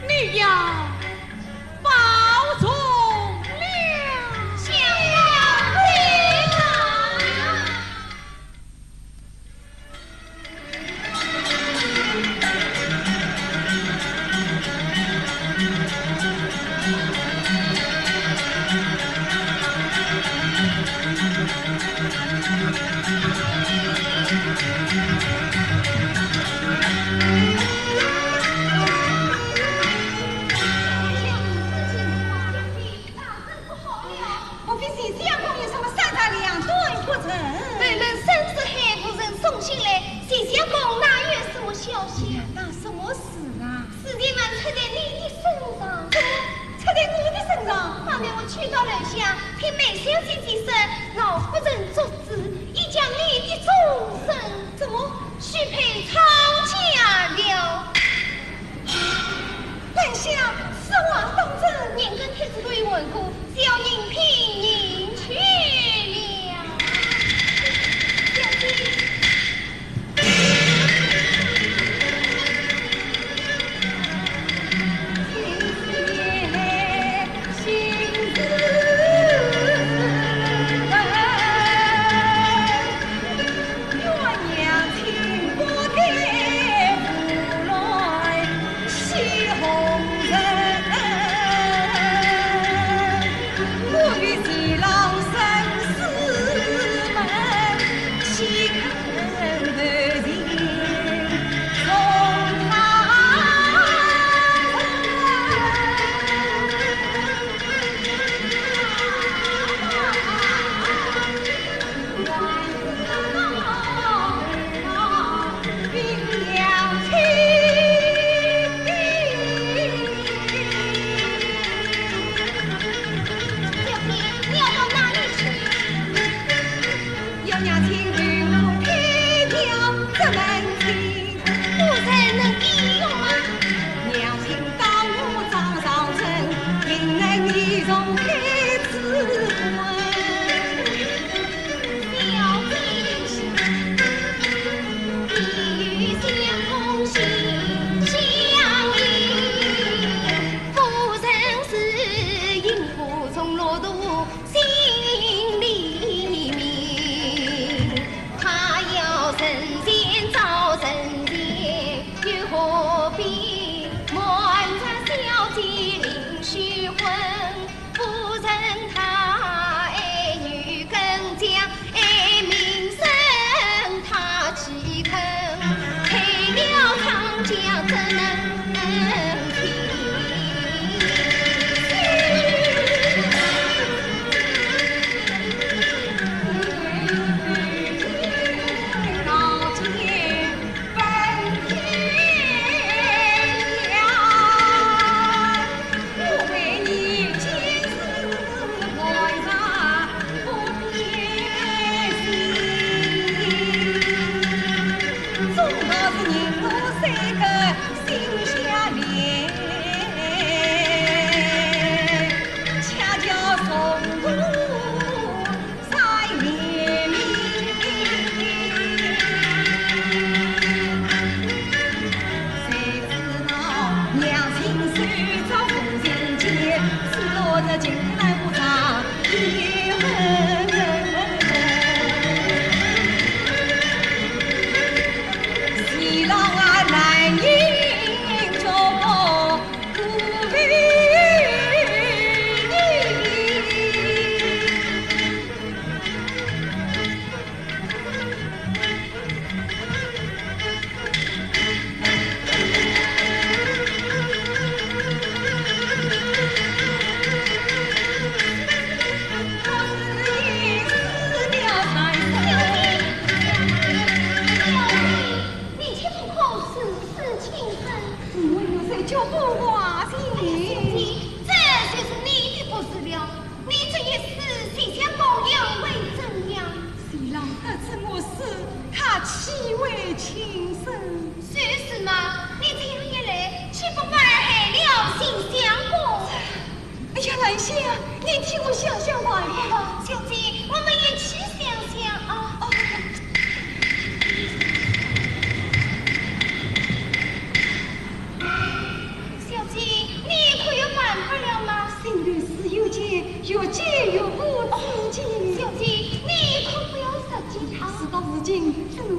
你要保重了。相公。莫非徐相公有什么三长两短不成？本人身子还无人送信来，徐相公哪有什么消息？那什么事啊？事情们出在你的身上。怎么出在我的身上？方才我去到楼下，听梅小姐解说，老夫人作主，已将你的终身怎么许配昌家了。 兰香，此话当真？人家帖子都已问过，只要人品人去了。小姐。今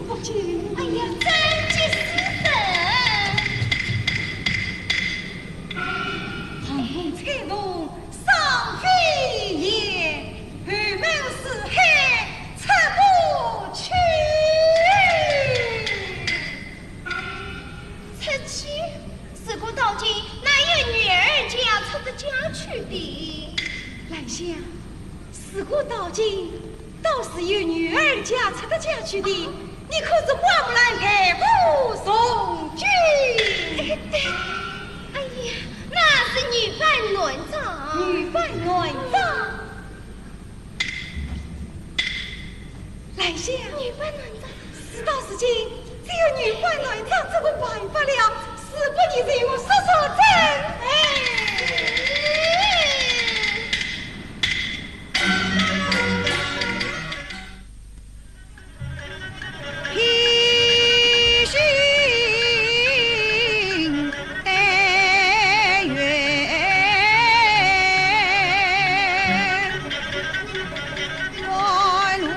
不见。哎呀，真是的。寒风吹动双飞燕，寒门四海出不去。出去？自古到今，哪有女儿家出得家去的？兰香，自古到今， 倒是有女儿家出得家去的，你可是花木兰代父从军。哎，对，哎呀，那是女扮男装。女扮男装？兰香，女扮男装。事到如今，只有女扮男装这个办法了，事不宜迟，我速速准备。哎。披星戴月赶路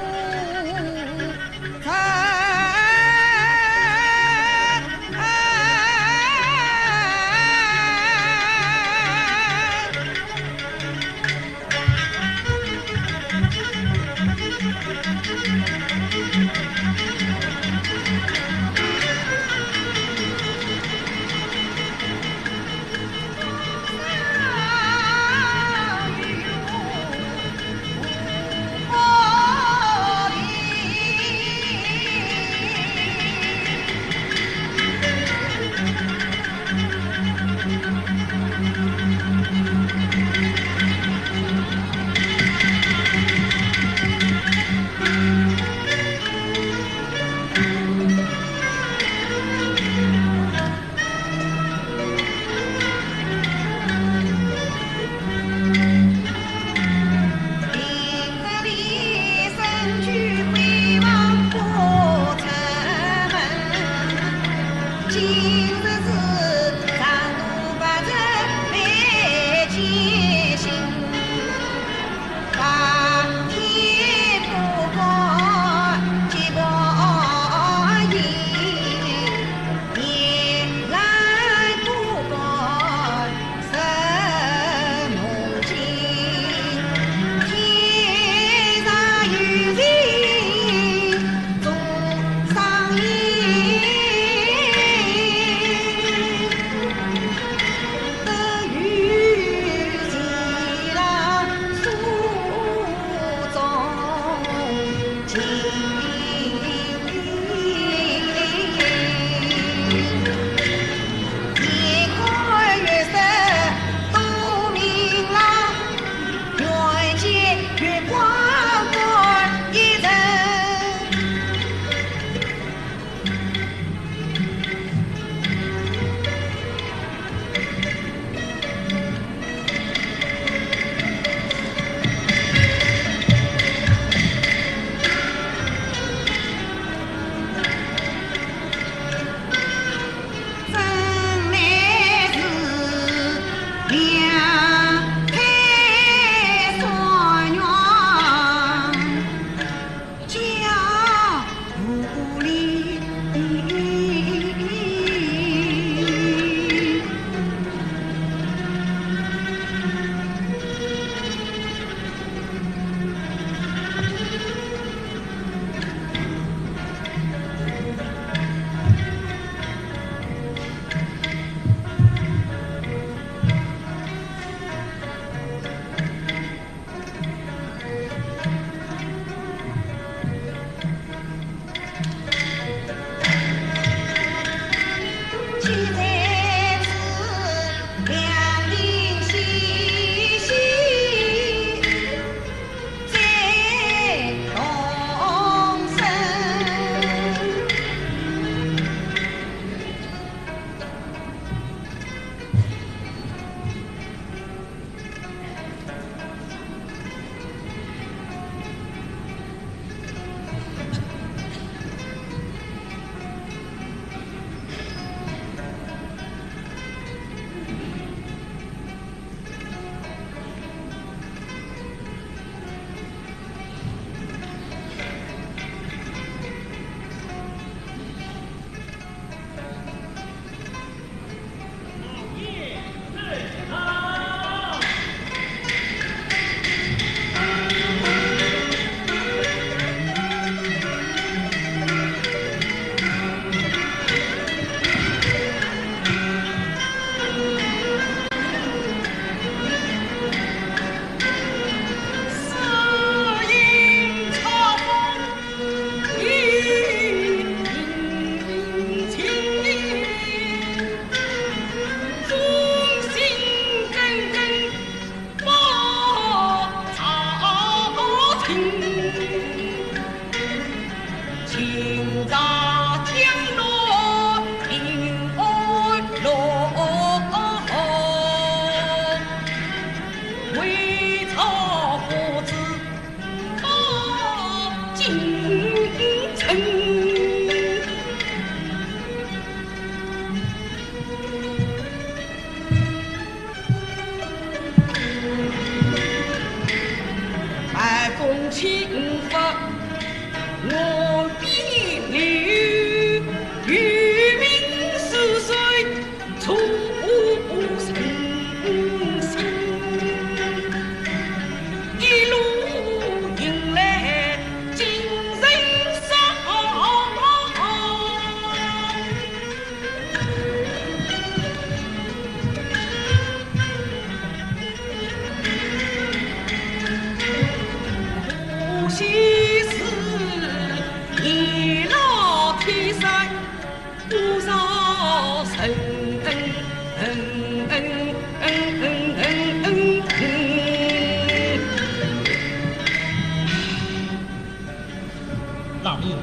老爷，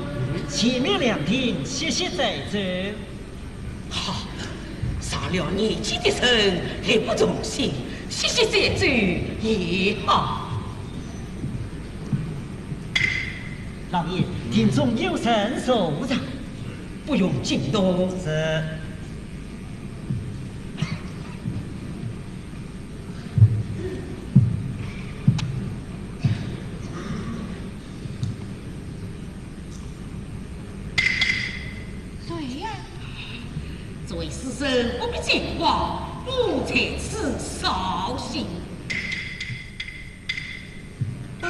前面两厅歇息再走。好，上了年纪的人力不从心，歇息再走也好。老爷，厅中有人坐着。不用惊动。是。 谁呀？这位书生不必惊慌，我在此绍兴。啊，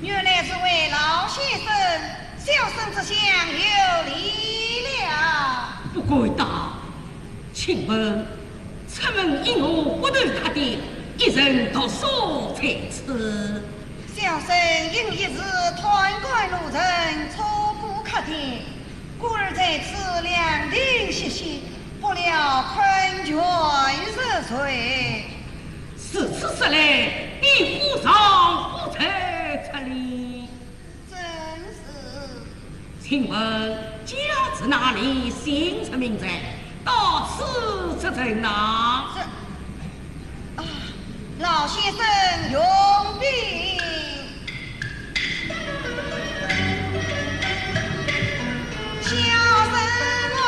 原来是位老先生，小生这厢有礼了。不敢当。 请问，出门因何不投客店，一人独宿在此？小生因一时贪欢路程，错过客店，故而在此两亭歇息，不料困倦入睡。如此说来，你何尝不在这里？ 正是。请问家住哪里，姓甚名谁，到此作甚呐？这，啊，老先生容禀。小生我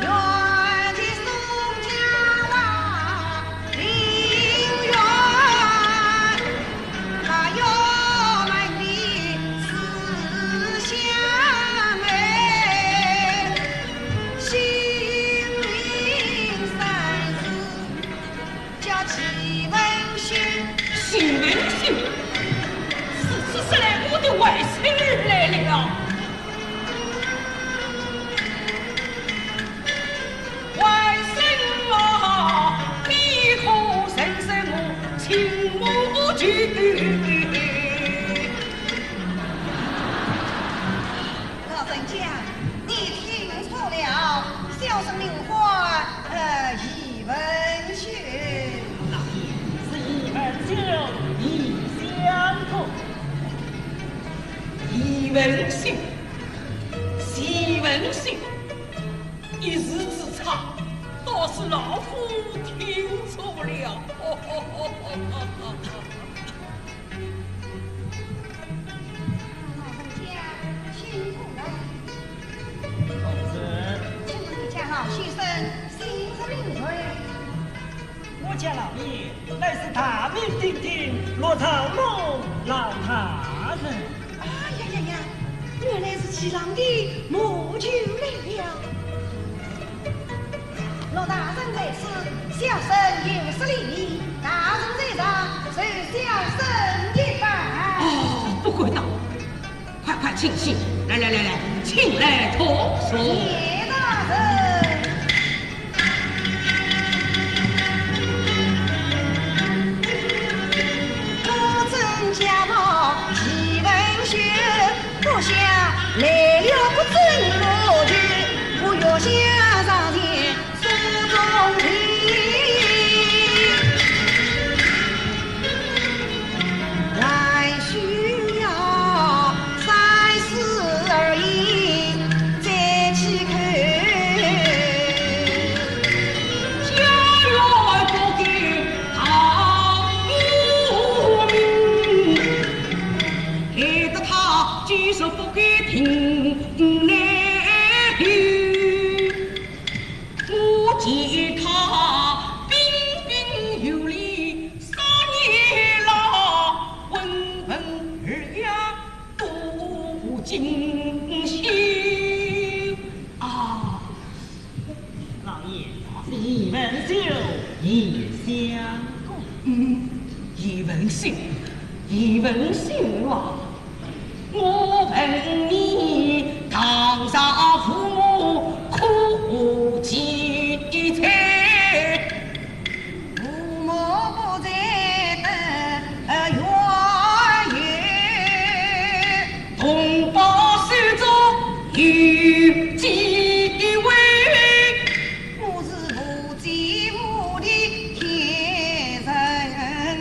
原籍松江大林县。 叫徐文秀。徐文秀？如此说来，我的外甥儿来了。 外甥啊，你可认识我亲母舅？老人家，你听错了，小生名唤，呃，徐文秀。老爷，是徐文秀，徐相公。徐文秀，徐文秀。 一时之差，倒是老夫听错了。老人家辛苦了。同志。请问你家老先生姓甚名谁？ 我家老爷乃是大名鼎鼎陆兆龙老大人。哎呀呀呀，原来是徐郎的母舅来了。陆大人在此，小生有失礼仪，大人在上，受小生一拜。哦，不敢当。 快快请起，来来来来，请来同坐。谢大人。我曾家老徐文秀，不想来了不曾我去，我月下上前说不给听，难听。我见他彬彬有礼，少年郎，温文尔雅，多锦绣。啊，老爷，鄢文秀。嗯，鄢文秀，鄢文秀啊，我问你，堂上父母可健在？父母不在，得月夜。同胞手足有几位？我是无 继母的天人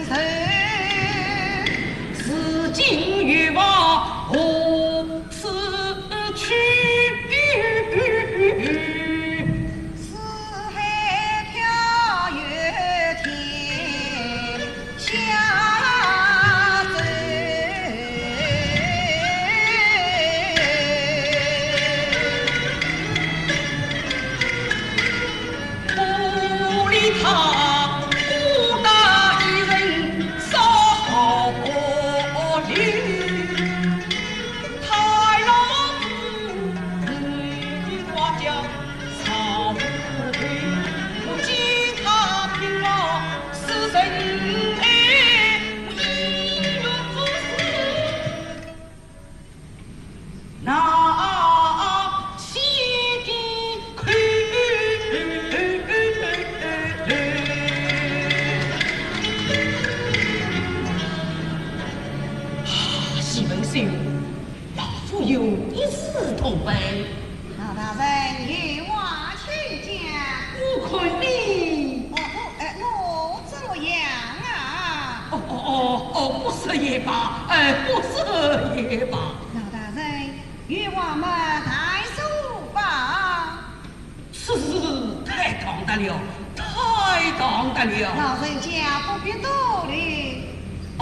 寿，如今又往何处去？四海飘摇天下走。 不理他，孤单一人少好留。太老子，你的话讲少不对，不见他听了是人哎，我一日不死。 那些的口。啊，鄢文秀，老夫有一事同问。老大人，有话请讲。我看你。哦，不，哎，我 怎么样啊？哦，哦，哦，哦，不说也罢，哎，不说也罢。老大人，有话么，大声吧。此事太唐突了，太唐突了。老人家不必多虑。哦，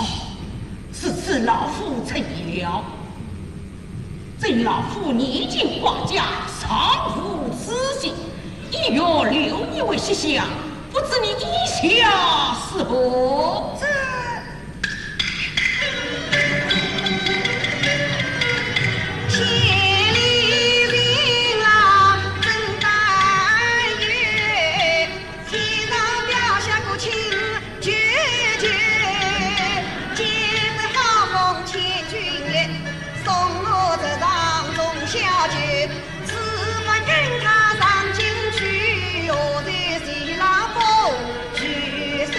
是，是老夫出意了。 这老夫年近花甲，尚无子息，意欲留你为膝下，不知你意下如何？这千里寻郎真担忧，天上掉下个亲 舅舅，借得好风千军烈，送我这场中小舅，只管跟他上京去，我在西凉风去受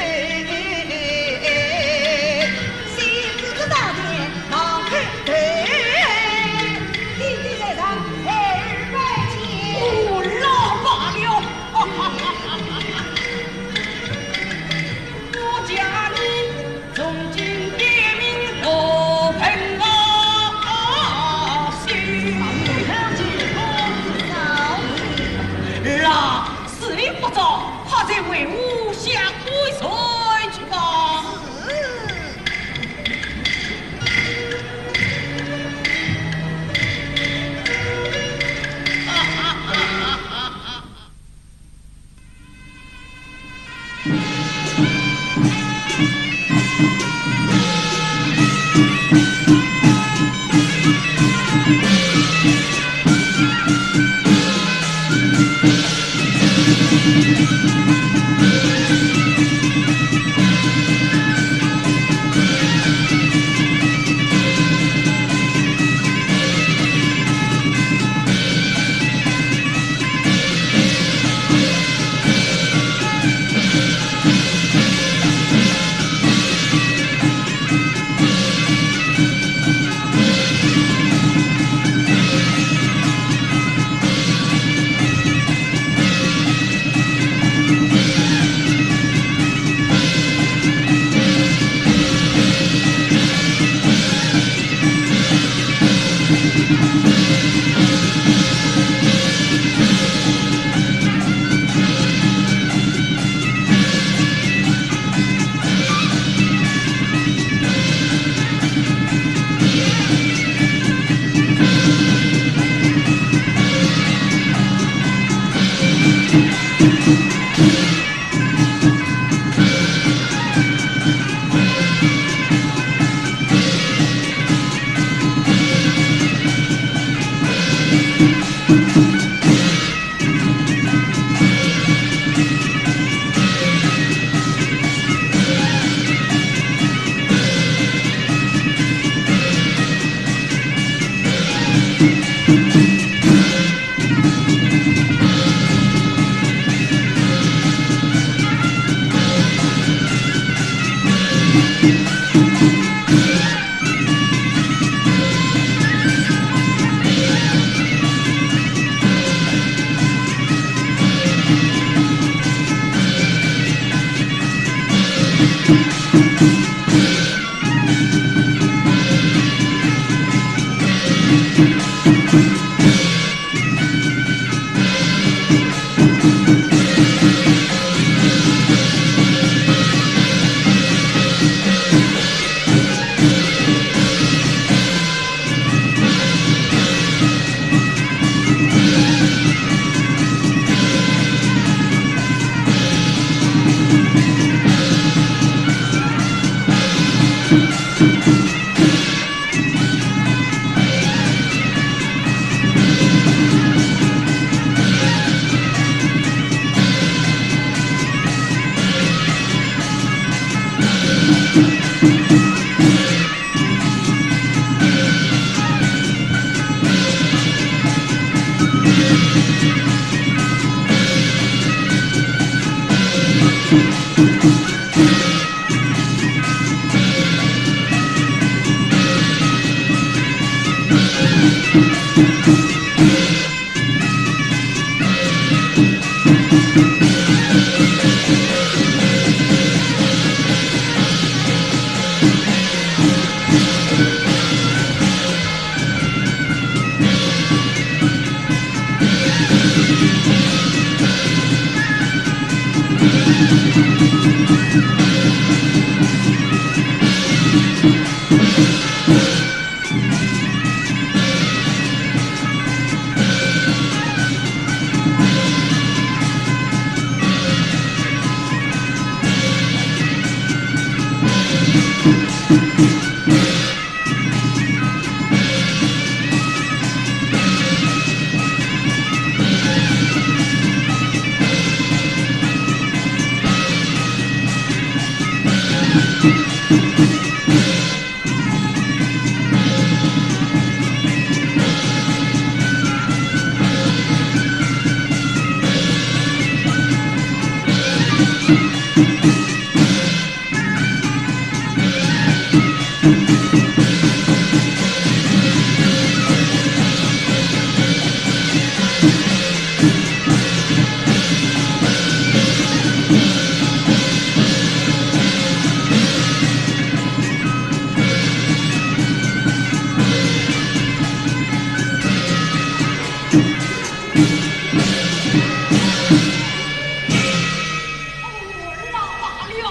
哦，罢了，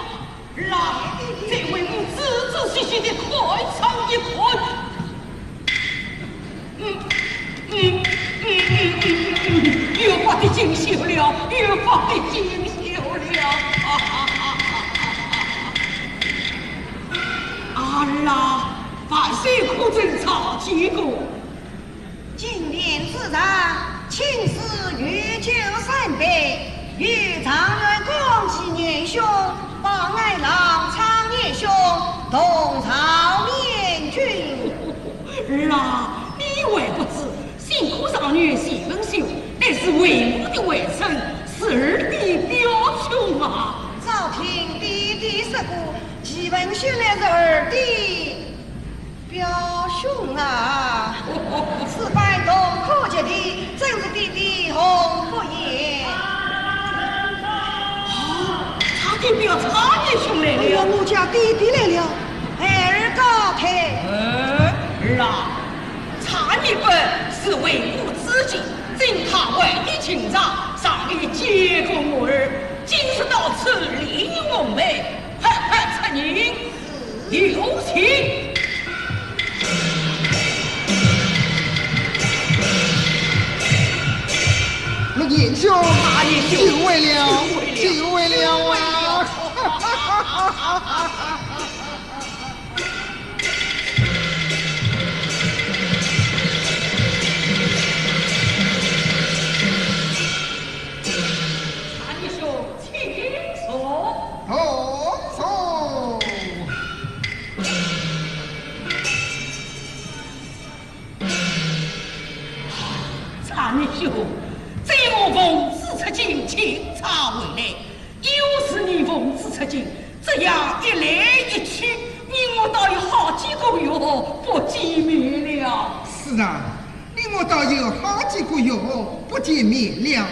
来，再为我仔仔细细地看上一看。嗯，嗯，嗯，越发的精秀了，越发的精秀了。啊啦，万岁可曾查见过？ 金殿之上，请赐御酒三杯，与状元恭喜年兄，榜爱郎昌年兄，同朝面君。儿啊，你还不知，新科状元徐文秀，乃是为我的外甥，是儿的表兄啊。早听爹爹说过，徐文秀乃是儿的 表兄啊，此番同科及第，真是爹爹鸿福也。啊，差点表差年兄来了。哎呀，我家爹爹来了。孩儿告退。哎，儿啊，差年伯是为我子建，今他为你情长，常以监国我儿，今日到此，理应奉陪，快快出迎。 有请。陆年兄，大年兄，久违了，久违了，久违了啊！大年兄，请坐。哦，坐。 差年兄，只有奉旨出京，钦差回来，又是你奉旨出京，这样一来一去，你我倒有好几个月不见面了。是啊，你我倒有好几个月不见面了。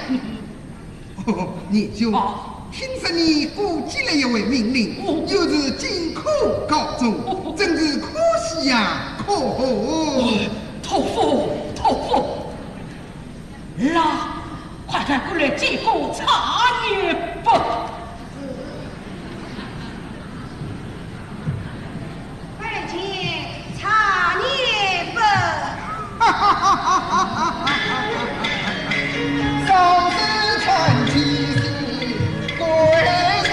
哦，年兄，啊。听说你过继了一回命令，哦。又是进科高中，哦。真是可喜呀，可贺。哦，托福，托福。儿啊，快快过来见过差年伯。 拜见差年伯。双手穿起是归谁？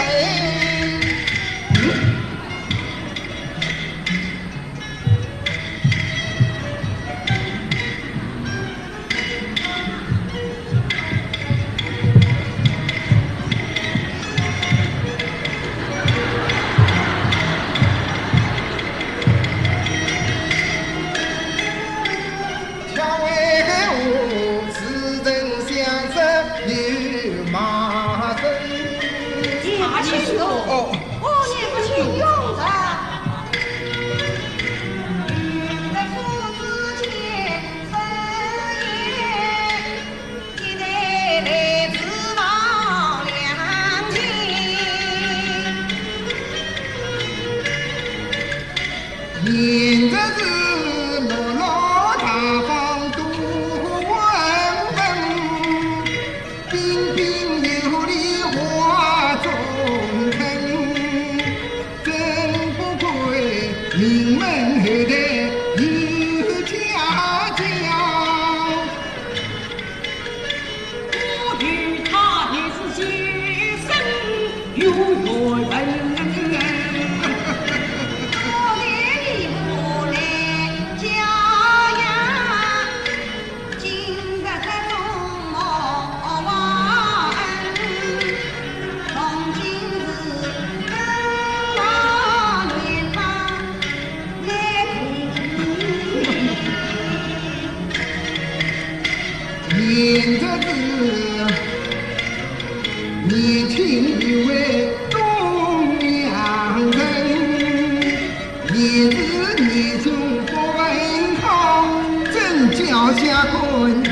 英雄不问好，真叫下官见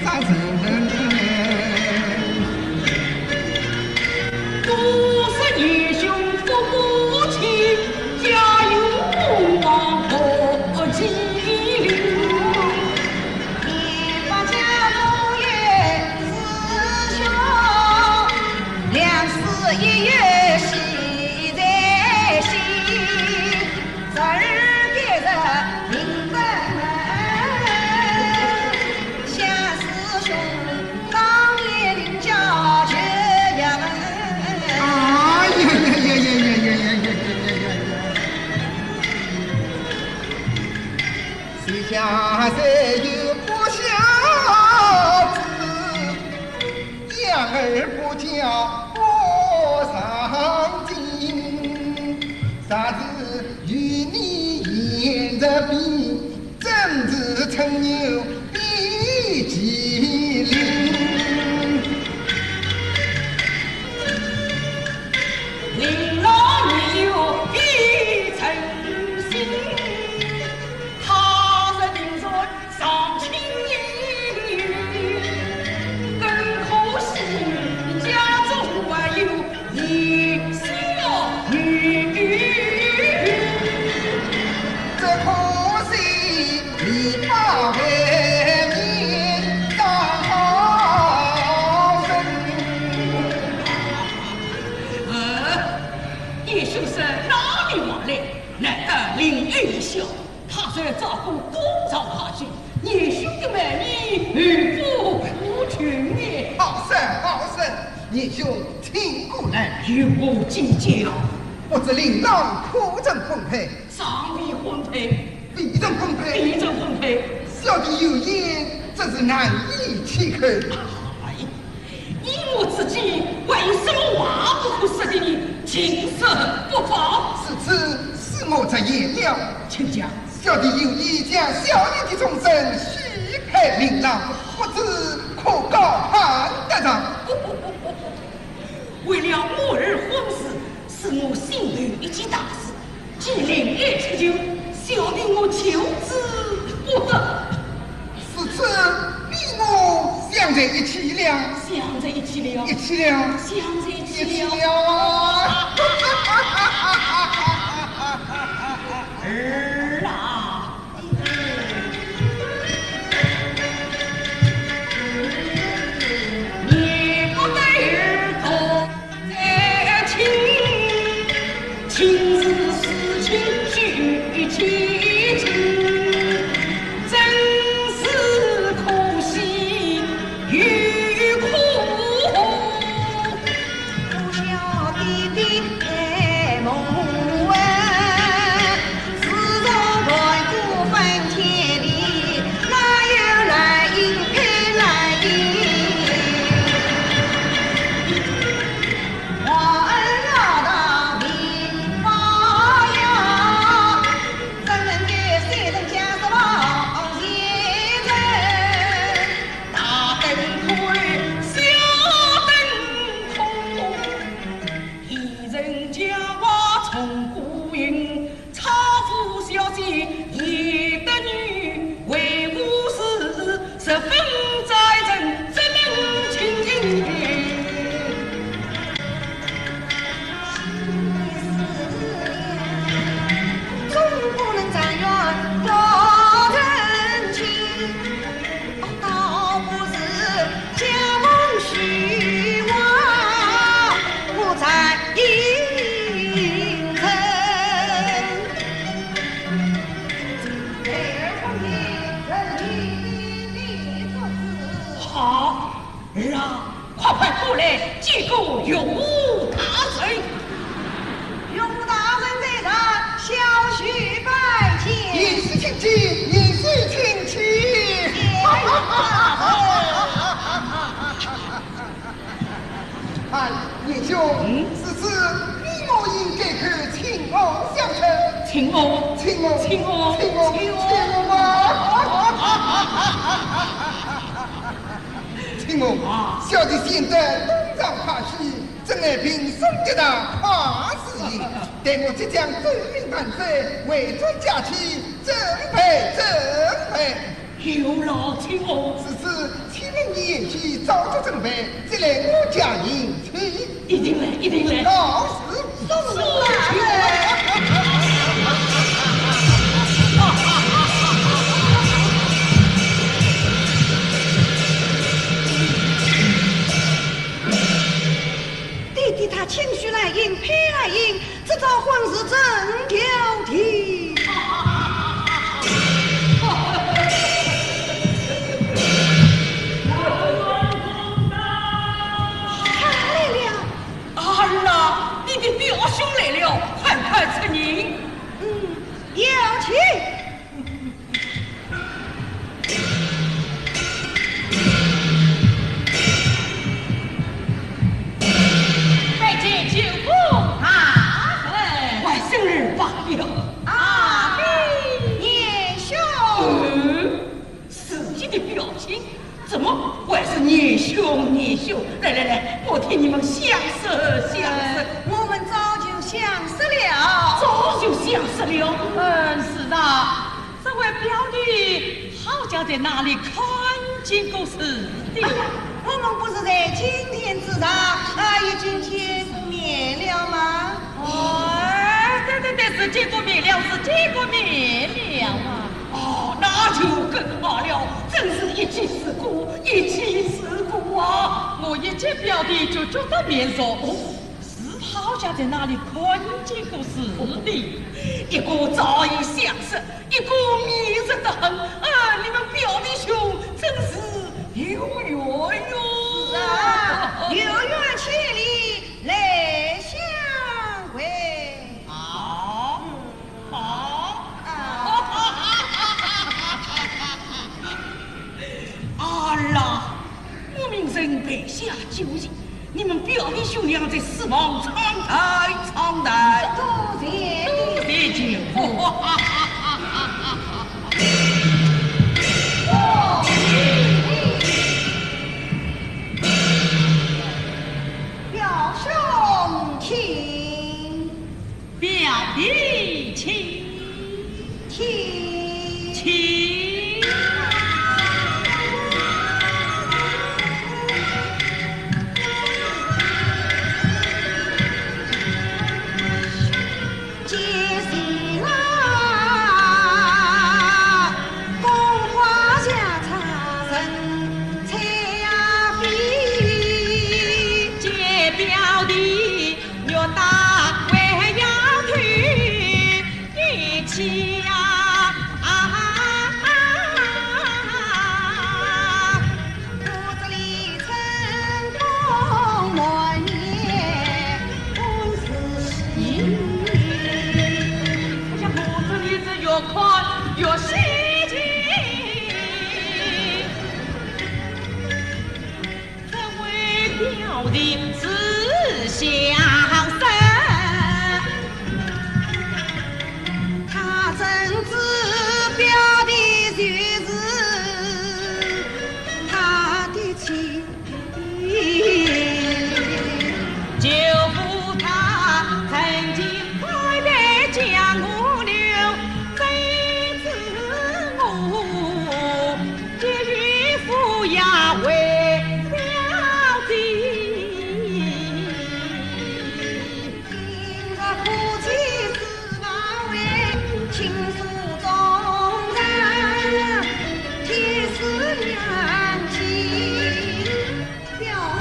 杀人。都说英雄不过气，家有功王何其灵。 哎呀呀呀呀呀呀呀呀呀呀呀！ 谁家谁有不孝子，养儿不教不上进。啥子与你言着比，真是吹牛比麒麟。令郎你有一诚心。 他日定然上青云，更可惜你家中还有一小女。只可惜你把外面当好人。呃，叶先生哪里话来？难道令儿一笑？ 他虽早过公朝派去，年兄的美女，何不不求呢？好生，好生，年兄请过来。有何见教？不知令郎可曾婚配？尚未婚配。未曾婚配？未曾婚配。小弟有言，真是难以启口。哎， 依我之见，还有什么话不可说的呢？尽说不妨。如此，恕我直言了。请讲。小弟有意将小女的终身许配令郎，不知可高攀得上？为了我儿婚事， 是我心头一件大事，既令儿出求，小弟我求之不得。如此，你我想在一起了。想在一起了。一起了。想在一起了。一起了啊！儿啊！ 好，儿啊，快快过来见过岳父大人。岳父大人在上，小婿拜见。贤婿请起，贤婿请起。哎，年兄，嗯？如此你我应该叩请安相称。请安，请安，请安，请安，请安。请安啊！请安啊！小弟贤侄东床跨席，真乃平生一大快事。待我即将奏明万岁，回转佳期，准备准备。有劳请安。是是，请命你前去早做准备，再来我家迎亲。一定来，一定来。告辞。送来。爹爹他亲许兰英，配兰英，这招婚事真要定。他来了。儿啊，你的表兄来了，快快出迎。嗯，有请。 拜见舅父。啊，哎，外甥儿罢了。啊，年兄。嗯，自己的表亲，怎么还是年兄年兄？来来来，我替你们相识相识。呃，我们早就相识了。早就相识了？嗯，是啊。 这位表弟好像在哪里看见过似的。哎呀，我们不是在金殿之上，啊，已经见过面了吗？哦，对对对，是见过面了，是见过面了啊。哦，那就更好了，真是一见如故，一见如故啊！我一见表弟就觉得面熟，哦， 是好像在哪里看见过似的。一个朝夕相识，一个面熟得很。啊，你们表弟兄真是有缘哟。是啊，有缘千里来相会。啊，嗯。啊。啊。 儿啊，我命人备下酒席，你们表弟兄俩在书房畅谈畅谈。多谢，多谢舅父。表兄请。 表弟请。请。请。见表弟。 咦，好像我这里是越看越稀奇。 这位表弟是相识，他怎知表弟就是他的亲爹。舅父他曾经开口将我留，怎知我 表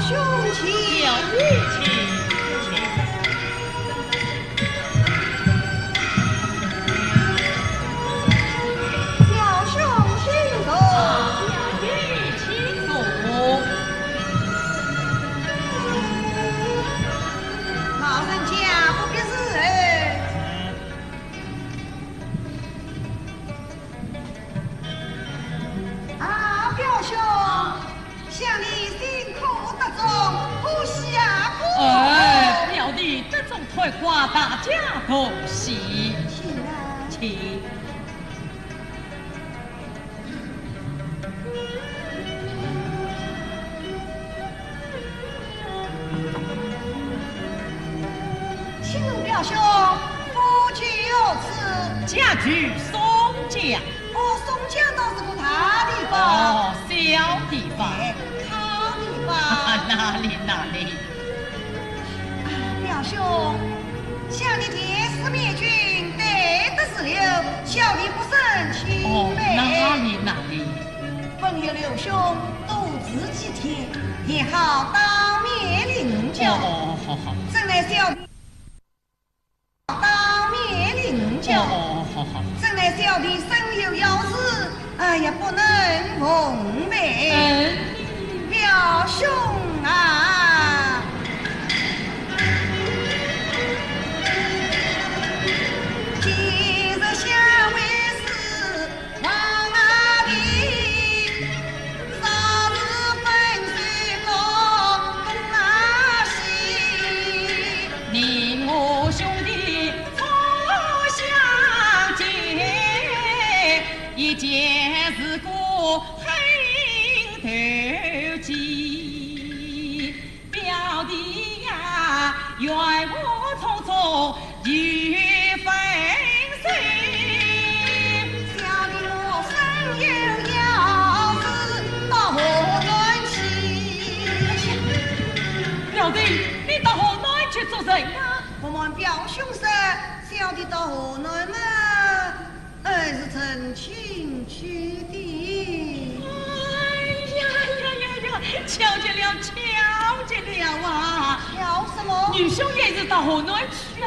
兄请。表兄请。 表兄请坐。表弟请坐。老人家不必侍候。啊，表兄， 想你辛苦得中，可喜啊，可贺。哎，表弟得中，快快大家同喜。请啊。请。请问表兄，下去松江。哦，松江倒是个大地方。哦，小地方。哎，好地方。哪里哪里。啊，表兄，想你爹是灭军，得的是刘，小弟不胜其哦，悲。哪里哪里。本有刘兄多治几天，也好当面领教。哦，好好。怎奈小弟 当面领教。哦，好好。怎奈小弟身有要事，哎呀，不能奉陪。嗯。表兄啊。今日相会是 王阿弟，早日分手各东西。你我兄弟初相见，一见如故恨透骨。 表弟呀，怨我匆匆又分手。小弟我身有要事，到河南去。表弟，你到河南去做甚呀？我们表兄说，小弟到河南嘛， 哎，是成亲去的。哎呀呀呀呀，巧极了，巧极了啊！巧什么？女兄也是到河南去啊。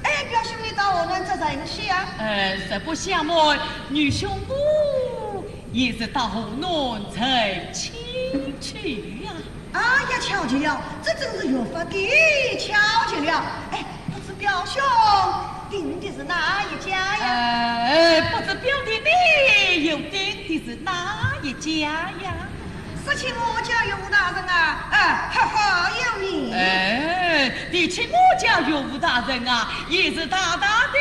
哎，表兄你到河南做甚去啊？呃，实不相瞒，女兄我也是到河南成亲去呀。 哎呀，巧极了，这真是越发的巧极了。哎，不知表兄定的是哪一家呀？呃，不知表弟你又定的是哪一家呀？说起我家岳父大人啊，哎，赫赫有名。哎，提起我家岳父大人啊，也是大大的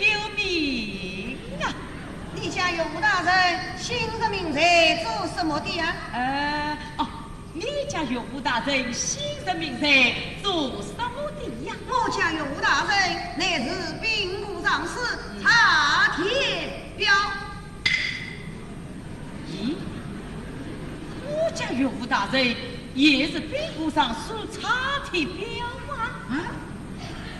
有名啊。你家岳父大人姓甚名谁，做什么的呀？呃，哦， 你家岳父大人姓甚名谁，做什么的呀？我家岳父大人乃是兵部尚书，蔡天彪。咦，我家岳父大人也是兵部尚书蔡天彪啊？啊？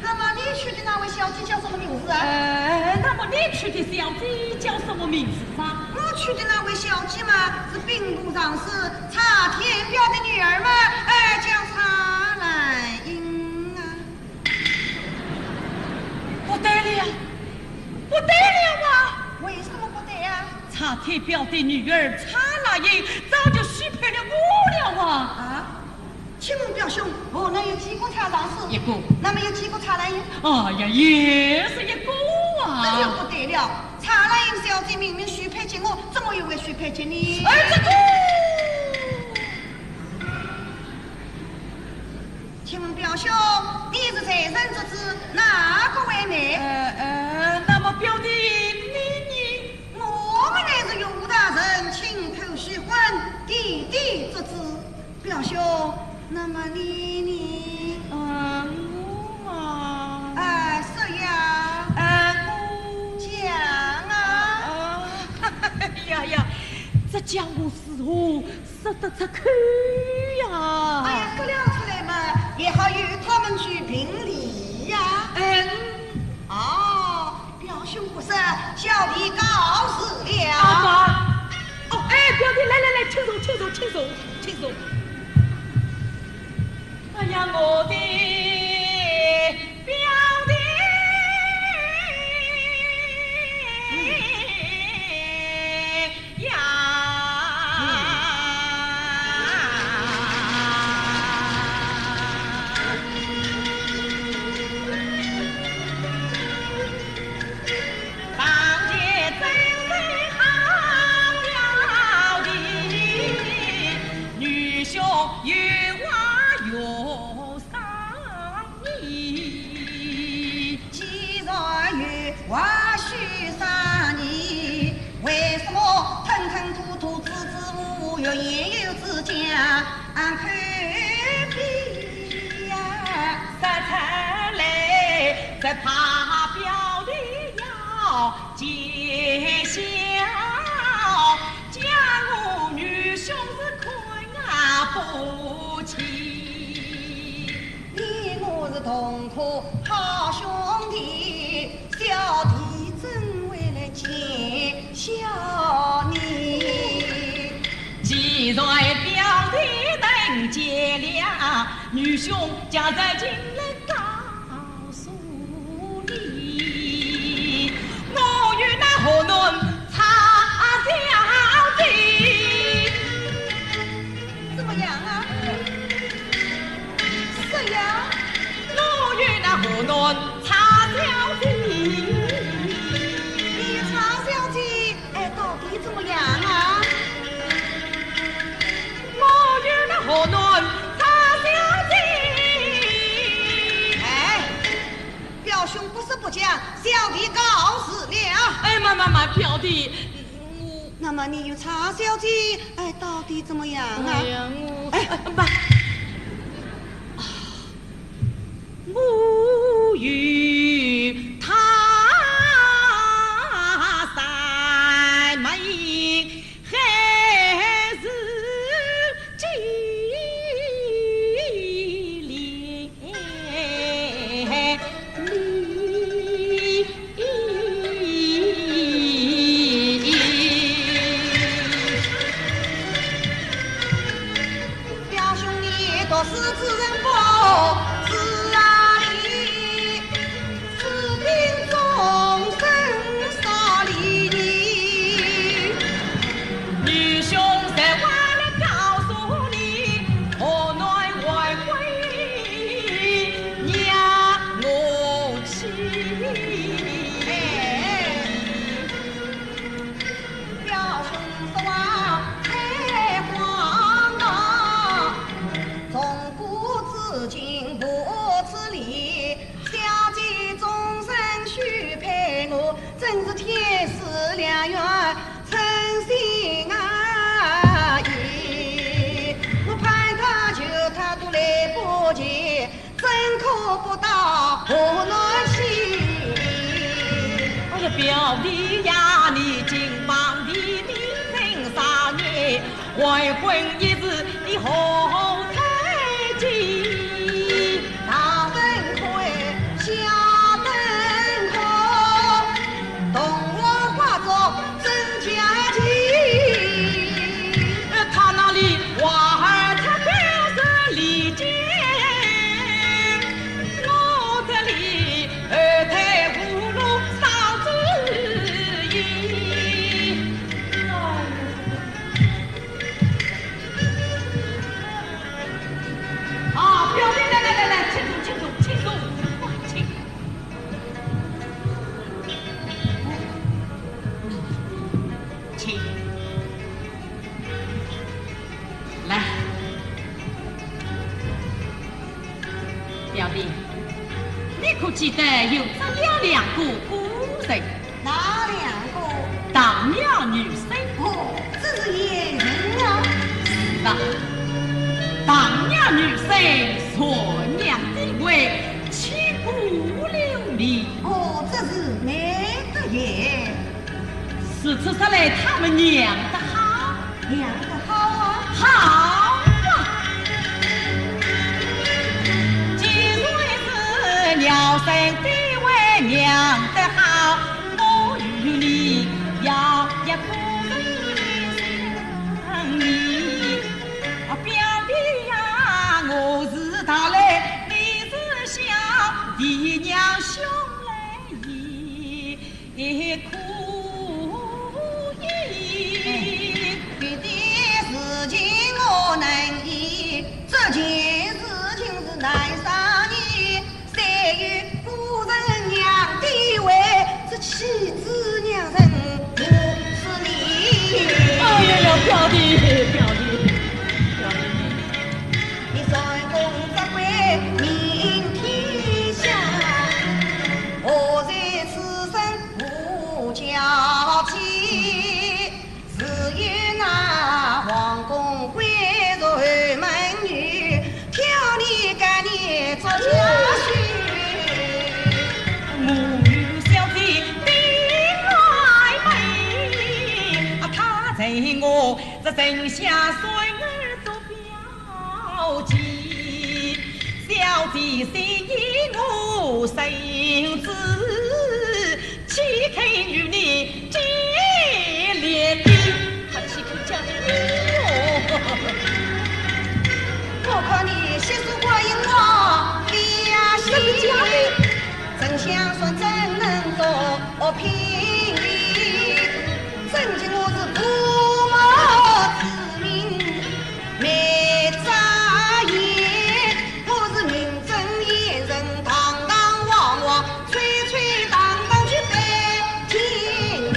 那么你娶的那位小姐叫什么名字啊？呃，那么你娶的小姐叫什么名字啊？我娶的那位小姐嘛，是兵部尚书蔡天彪的女儿嘛，哎，叫蔡兰英啊。不对了，不对了啊！为什么不对啊？蔡天彪的女儿蔡兰英早就许配了我了啊！啊？ 请问表兄，河南有几个蔡尚书？一个。那么有几个蔡兰英？哎呀，也是一个啊。这就不对了，蔡兰英小姐明明许配给我，怎么又会许配给你？哎，这个。请问表兄，你是才人之子，哪个为媒？呃，呃，那么表弟，你，你…… 我们乃是岳父大人亲口许婚，弟弟之子。表兄，那么你，你……嗯，我嘛……啊，说呀。嗯，我……讲啊。啊，哎呀呀，这叫我如何说得出口呀？哎呀，说了出来嘛，也好与他们去评理呀。嗯。哦， 表兄不说，小弟告辞了。啊，妈。哦，哎，表弟，来来来，请坐，请坐，请坐，请坐。哎呀，我的表弟呀！ 既然有话许商议，为什么吞吞吐吐、支支吾吾、言犹之间，暗口边呀？说出来，只怕表弟要功课好兄弟，小弟怎会来见笑你？既然表弟能见了，愚兄假才进来告诉你，我与那河南蔡小姐。 怎么样啊？是呀。我与那河南蔡小姐。你与蔡小姐，哎，到底怎么样啊？我与那河南蔡小姐。哎，表兄不说不讲，小弟告辞了。哎，慢慢慢，表弟，我 那么你与蔡小姐，哎，到底怎么样啊？哎呀，我，哎，哎，不。我与她三门还是见 表兄你读书之人不知啊礼，此地众生少礼仪。愚兄在外来告诉你，河南外归娘我去。哎。 表兄说话太荒唐，从古至今不知礼，小姐终身许配我，真是天赐良缘，称心啊意。我盼她求她都来不及， 怎可不到河南去？哎呀，表弟呀，你金榜题名三年，未婚一事你何太急？大灯开，小灯开，同我化作 真假情。他那里话儿他表示理解，我这里儿太无路少之意。啊，表弟，来来来来，请坐，请坐，请坐，请。 请。来，表弟，你可记得有这样两个古人？哪两个？唐朝女仙。哦，这是贤人啊。是的，唐朝女仙，传娘的位，千古留名。哦，这是难得也。 如此说来，他们娘得好。娘得好啊？好啊！既然是娘生的为娘得好，我与你要一个人相依。啊，表弟呀，我是大来，你是小，弟娘兄来意。 也可以。哎，别的事情我能依，这件事情是难商议。虽有夫人娘的为，这岂知娘人不是你。哎呀呀，表弟，表弟，表弟。你算功则归明天下，我在此生 无交集，只有那皇宫贵族后门女，挑你跟你做家婿。母与小姐定来媒，啊，她在我这城下孙儿做表姐。小姐心意我深知，岂肯与你结连理？他岂肯嫁给你哟？我看你心思怪我，不要心。真的假的？真想说怎能做评理？真情我是父母之命， 没眨眼，我是名正言顺，堂堂皇皇，吹吹打打去拜见你。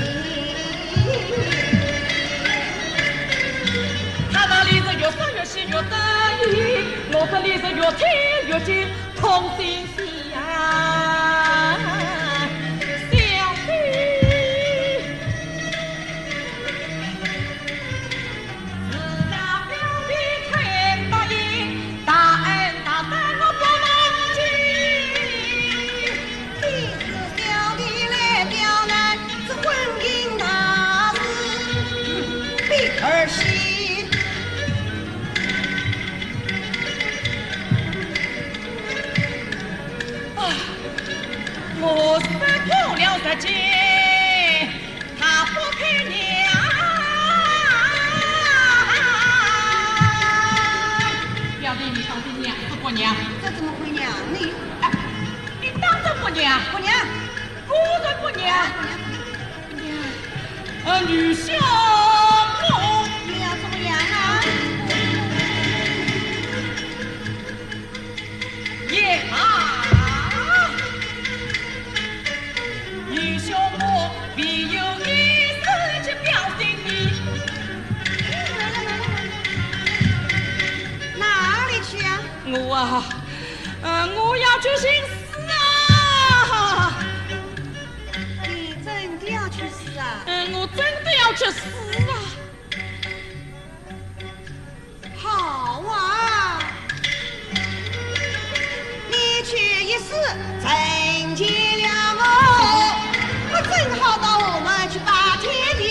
他那里是越说越气越得意，我这里是越听越气，痛心死呀，小姐。 啊，我识破了实情，她不配娘。表弟，你到底娘是不娘？这怎么会娘呢？哎，你当真不娘？不娘。果然不娘。不娘，不娘。 呃，女兄，你要怎么样啊？也罢，女兄我必有一事去表心意。哪里去啊？我啊，呃，我要去寻死啊！ 你真的要去死啊？嗯，我真的要去死啊！好啊，你去一死，成全了我，我正好到河南去拜天地。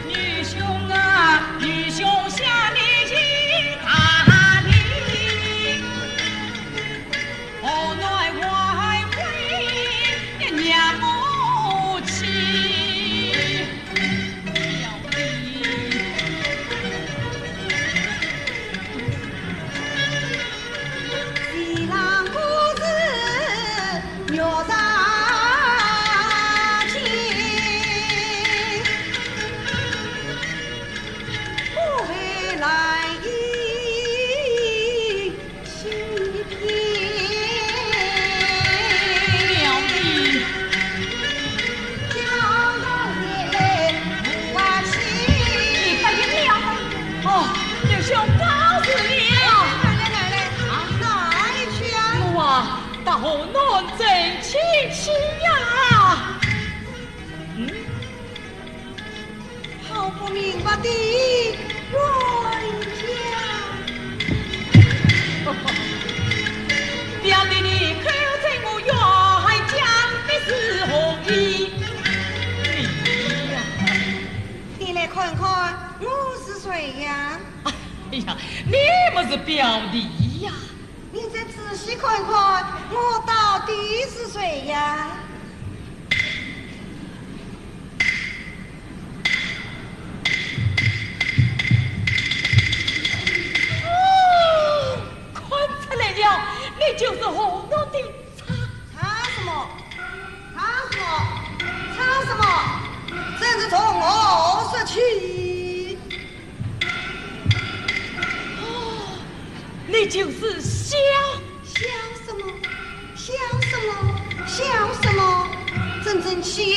女兄啊，女兄想你一大礼，河南外围娘母亲。 你答应了？哦，女兄告辞了。奶奶，奶奶，啊？哪里去啊？我啊，到河南成亲去呀。嗯？ 好不明白的冤家。表弟，你可知我冤家的是何意？你呀。你来看看，我是谁呀？哎呀，你么是表弟呀。 你再仔细看看，我到底是谁呀？哦，看出来了，你就是河南的差。差什么？差什么？差什么？真是从何说起？ 哦，你就是萧。萧什么？岂有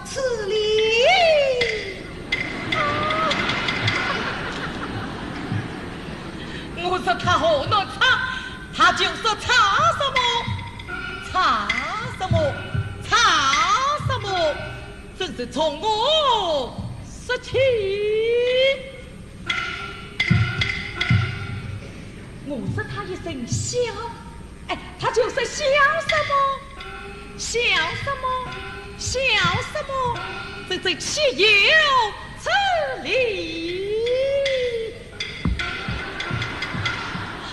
此理！我说他何难唱，他就说唱什么，唱什么，唱什么，真是从我说起。我说他一声笑， 哎，他就说笑什么？笑什么？笑什么？这这岂有此理！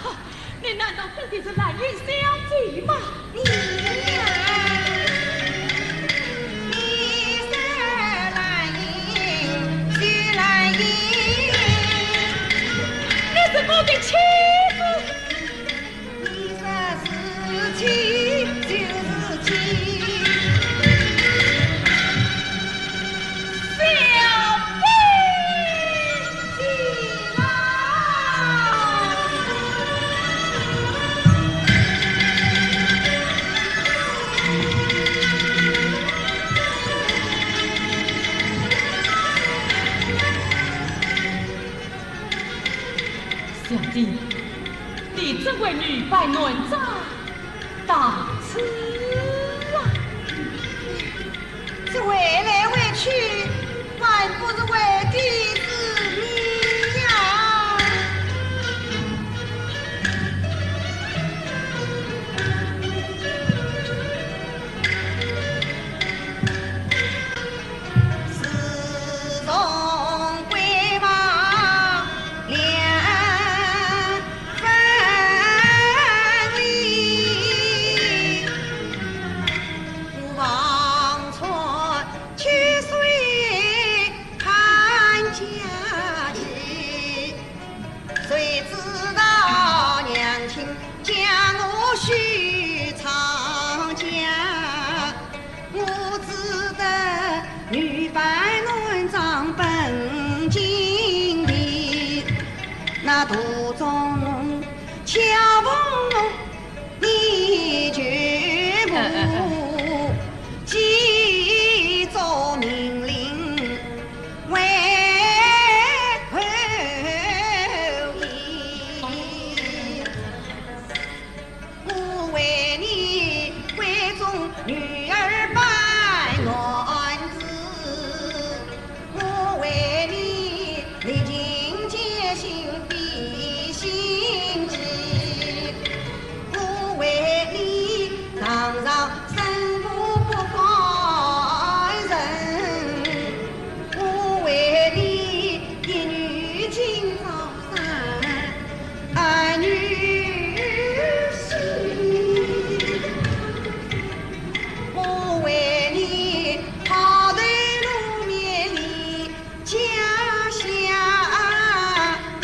哈，你难道真的是兰英小姐吗？你呀，你是兰英，是兰英。你是我的妻子。 你说是妻就是妻。小姐，起来。小姐， 你怎为女扮男装到此啊？这为来为去，还不是为的是你呀！自从桂房两 分离，望穿秋水看佳期。谁知道娘亲将我许藏家。 我只得女扮男装奔京城，那途中恰逢你舅母，急作命令为后医。 我为你闺中女儿扮男子，我为你历尽艰辛费心机，我为你常常生活不方人，我为你一女今朝 儿女心，我为你抛头露面离家乡，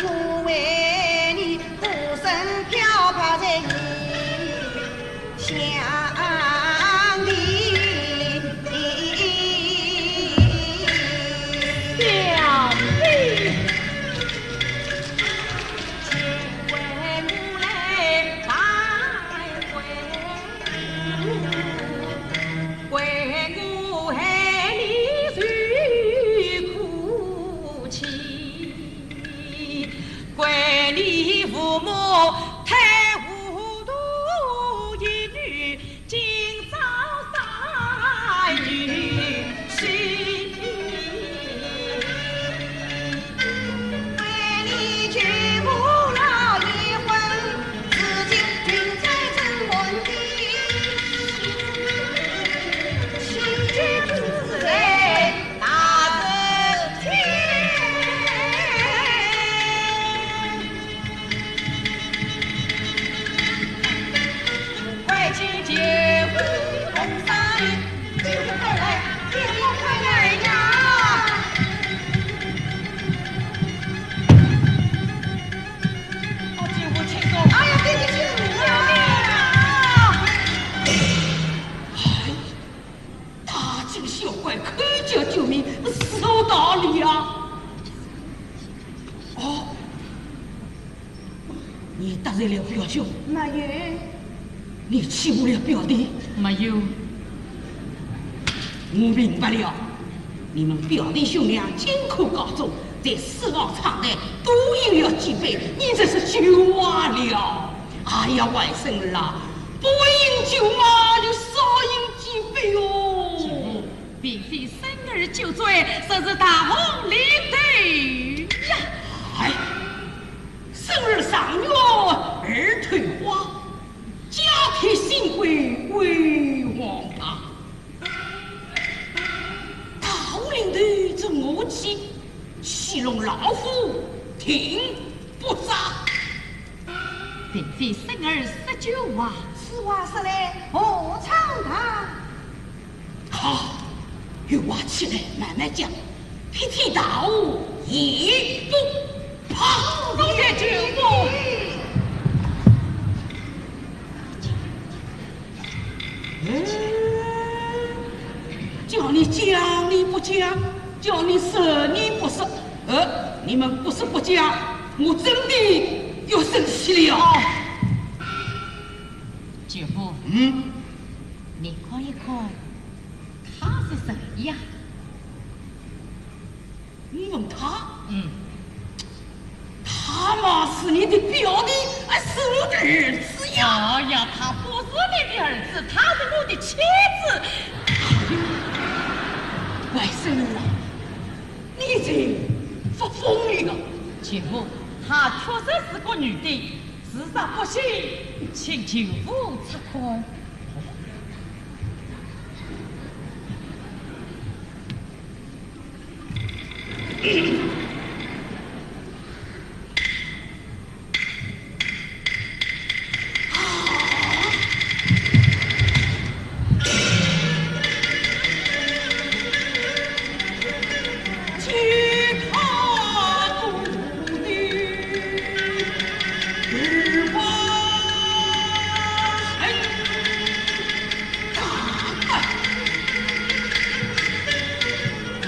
我为你孤身漂泊在异乡地。小姐。 快请舅父同上，舅父快来，舅父快来呀！哦，舅父请坐。哎呀，爹爹，救命啊！救命啊！哎，大惊小怪，口叫救命，是无道理啊！哦， 你得罪了表兄？没有。你欺负了表弟？没有。我明白了，你们表弟兄俩金科高中，在书房唱的都应该具备，你真是绝了！哎呀，外甥儿啊，不饮酒嘛，就少饮几杯哦。并非孙儿酒醉，这是大红领头呀。哎，孙儿上月二头花，加添新规为王大。 大红领头做我妻，戏弄老夫，定不嫁。并非孙儿说酒话。此话说来何尝大？好，有话起来慢慢讲，譬天大祸也不怕。我也就不。 哎，叫你讲你不讲，叫你说你不说，呃，你们不说不讲，我真的要生气了。姐夫，嗯？你看一看，他是谁呀？ 你问他？嗯。他嘛是你的表弟，还是我的儿子呀。哎呀，他不是你的儿子，他是我的妻子。外甥啊，你这发疯了。姐夫，她确实是个女的，自杀不幸，请舅父察看。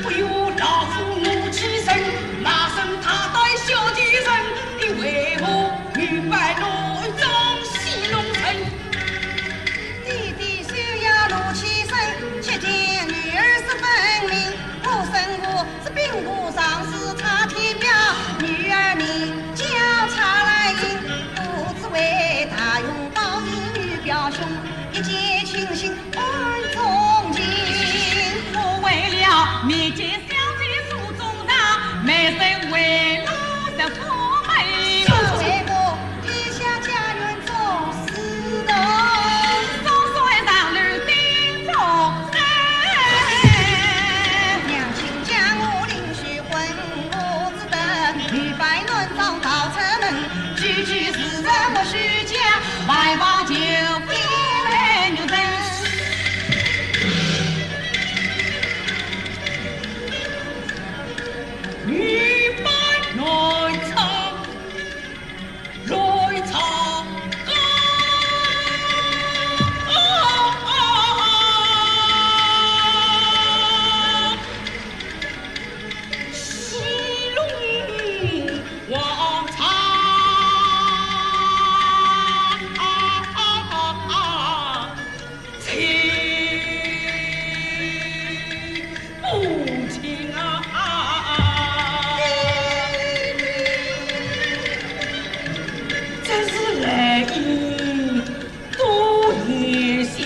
不由老夫怒气生，骂声他带小贱人，你为何女扮男装戏弄人？爹爹休要怒气生，且听女儿说分明。我生父是兵部尚书蔡天表，女儿名叫蔡兰英，不知为大用保你女表兄，一见倾心 暗中情。我为了面见小姐诉衷肠，没人为我入府门。为我天下家园做事头，总算上了丁中山。娘亲将我领去婚，我只得女扮男装逃出门，句句是人莫须讲，外望就非来女人。 女扮男装，乱唱歌。戏弄王丈。 情不情啊！真是来意多言笑。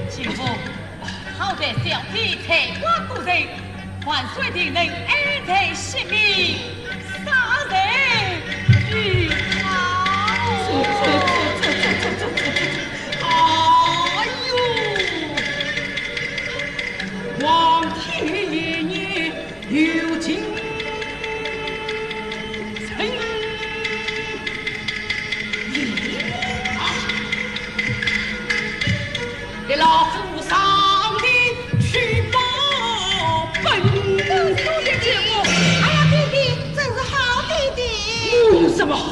姐夫，好在小姐才华过人， 还算定能安在性命，杀人于草。哎呦，皇天爷爷有情深意啊！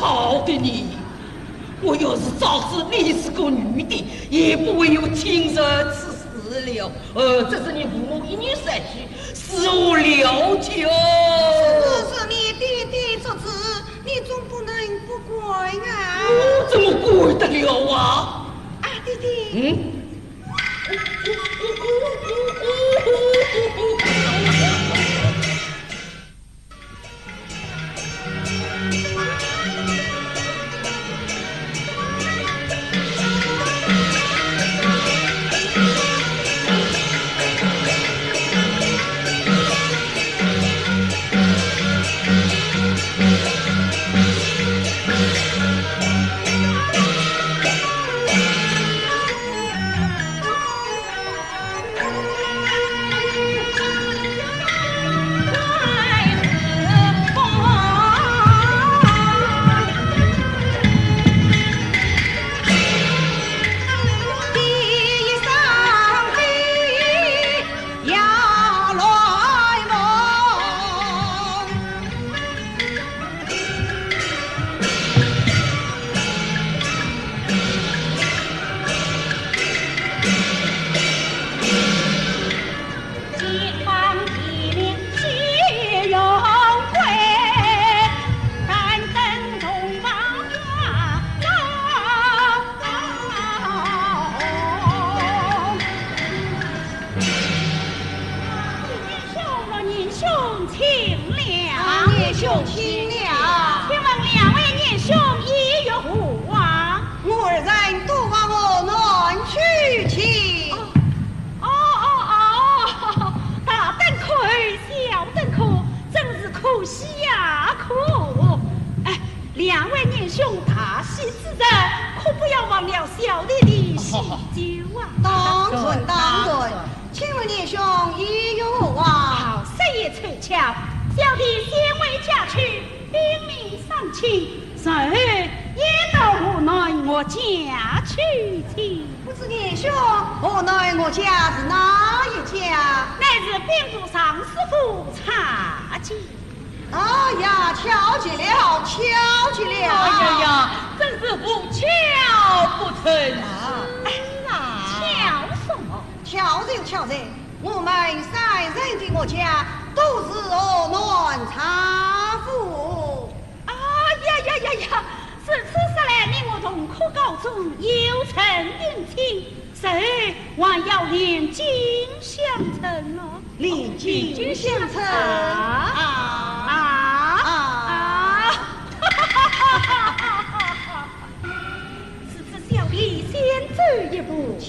好的呢，我要是早知你是个女的，也不会有今日此事了。呃，这是你父母一言三句，是我了解。这是你爹爹之子，你总不能不管啊。我怎么管得了啊？啊，爹爹。嗯？年兄，请了。啊，年兄，请了。请问两位年兄意欲何往？我儿人都往河南去去。哦，哦，哦，哦，大登科，小登科，真是可喜呀，可。哎，两位年兄大喜之日，可不要忘了小弟的喜酒啊。当然，当然。请问年兄意欲何往？好，说也凑巧，小弟先回家去禀明 丧亲，随后也到河南岳家去请。不知年兄，河南岳家是哪一家？乃是兵部尚书府蔡家。哎呀，巧极了，巧极了。哎呀呀，真是无巧不成书啊！哎，巧什么？巧就巧在，我们三人的岳家都是河南蔡府。 啊呀呀呀呀！如此说来，你我同科高中，又曾并称，日后还要连襟相称呢。连襟相称？啊啊啊！如此小弟先走一步。请。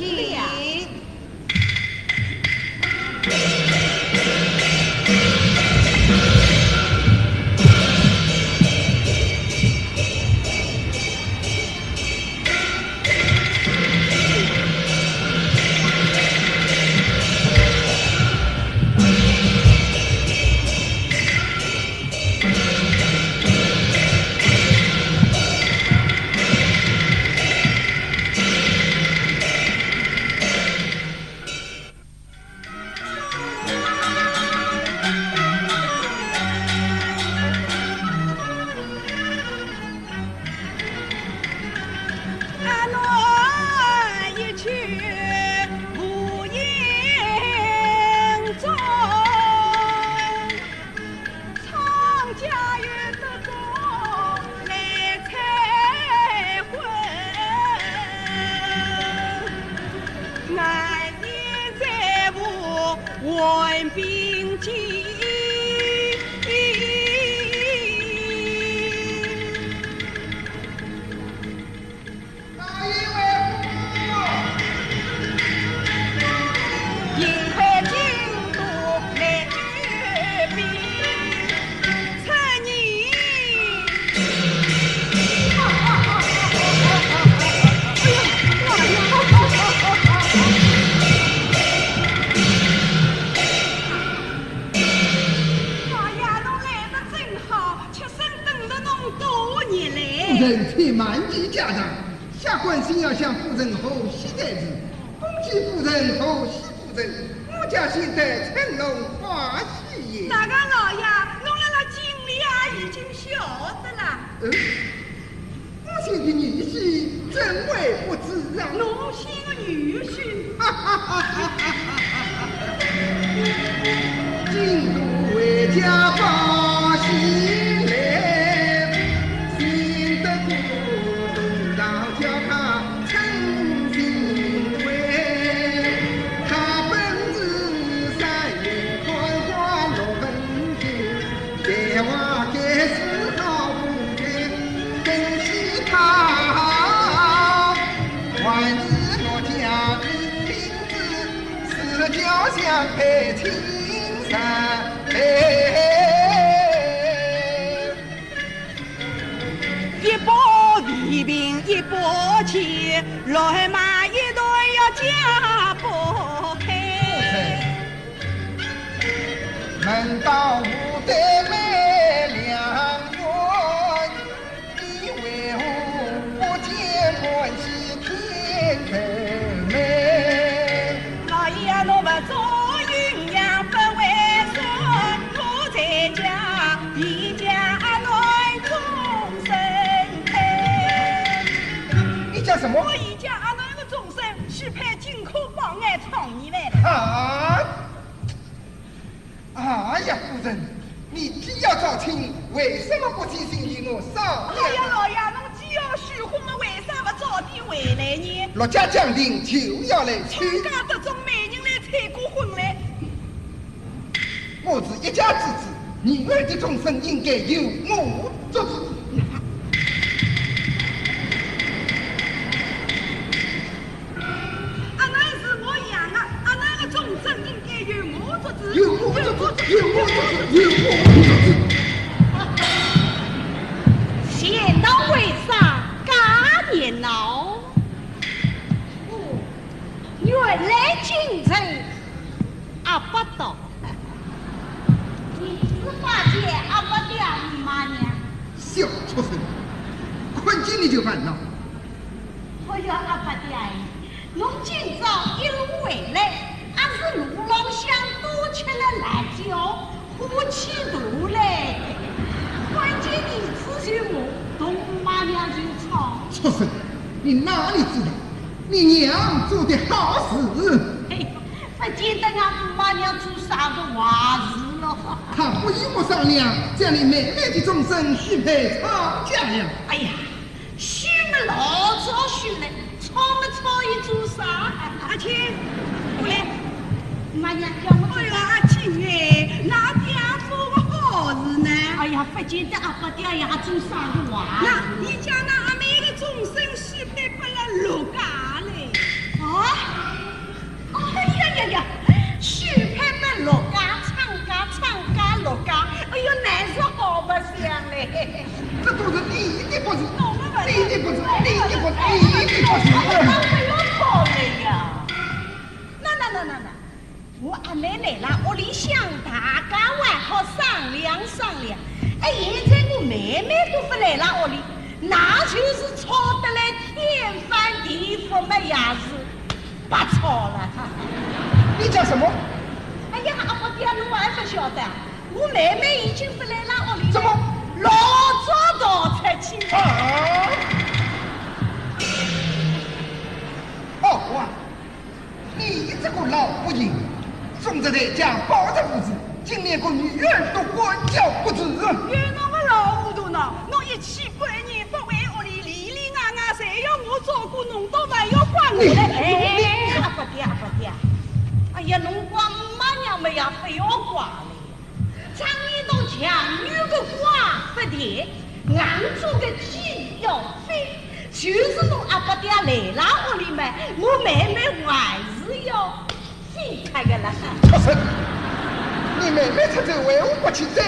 哎呀，侬来得正好， 妾身等了侬多日嘞。夫人且慢见家长，下官先要向夫人贺喜才是。恭喜夫人，贺喜夫人，我家现在乘龙欢喜也。大家老爷，侬辣辣京里啊，已经晓得了。嗯？你的女婿怎会不知啊？奴新的女婿？哈哈哈哈哈！一把利柄一把剑，乱麻一段要解不开。门当户对美良缘，你为何不见欢喜天成美？老爷啊，我们做鸳鸯不为说，我在家一家阿囡终身配。你讲什么？我一家阿囡个终身许配金科宝爱创意饭了。啊！哎呀，夫人，你既要招亲，为什么不起心与我商量？哎呀，老爷，侬既要许婚么，为啥不早点回来呢？陆家将定就要来娶。参加得中，媒人来催过婚来。 我是一家之主，女儿的终身应该由我做主。阿囡是我养的，阿囡的终身应该由我做主。由我做主，由我做主，由我做主。钱塘为啥介热闹？哦，原来进城 阿伯到。儿子拜见阿伯爹姆妈娘。小畜生，看见你就烦恼。哎呀，阿伯爹哎，侬今朝一路回来，阿是路浪向多吃了辣椒，火气大嘞。看见儿子就骂，同姆妈娘就吵。畜生，你哪里知道？ 你娘做的好事。嘿，不见得俺姆妈娘做啥个坏事咯。她不与我商量，将你妹妹的终身许配昌家了。哎呀，许么老早许了，吵么吵一做啥？阿卿，过来。 妈娘叫我。哎呀，阿卿哎，哪点做个好事呢？哎呀，不见得阿伯爹也做啥个坏事。那你家那阿妹的终身许配拨了陆家嘞？啊？哎呀呀呀，许配拨陆家，昌家，昌家，陆家，哎呦，难是好白相嘞。这都是你的不是，你的不是，你的不是，你的不是。哎，不要吵了呀。那那那那那， 我阿妹来了，屋里向大家还好商量商量。哎，现在我妹妹都不来了屋里，那就是吵得来天翻地覆么也是白吵了。你讲什么？哎呀，阿伯爹，侬还不晓得，我妹妹已经不来了屋里。怎么？老早逃出去了。啊？哦，我 你这个老不幸，总是在家抱着不住，竟连个女儿都管教不住。有侬个老糊涂呢，侬一气半日不回屋里，里里外外侪要我照顾，侬倒还要怪我嘞。哎，哎，哎，阿伯爹，阿伯爹，哎呀，侬怪姆妈娘么也不要怪嘞。 常言道强扭个瓜不甜，硬做个鸡要飞，就是侬阿伯爹来了屋里嘛，我妹妹还是要飞开个了。畜生，你妹妹出走为何不去追？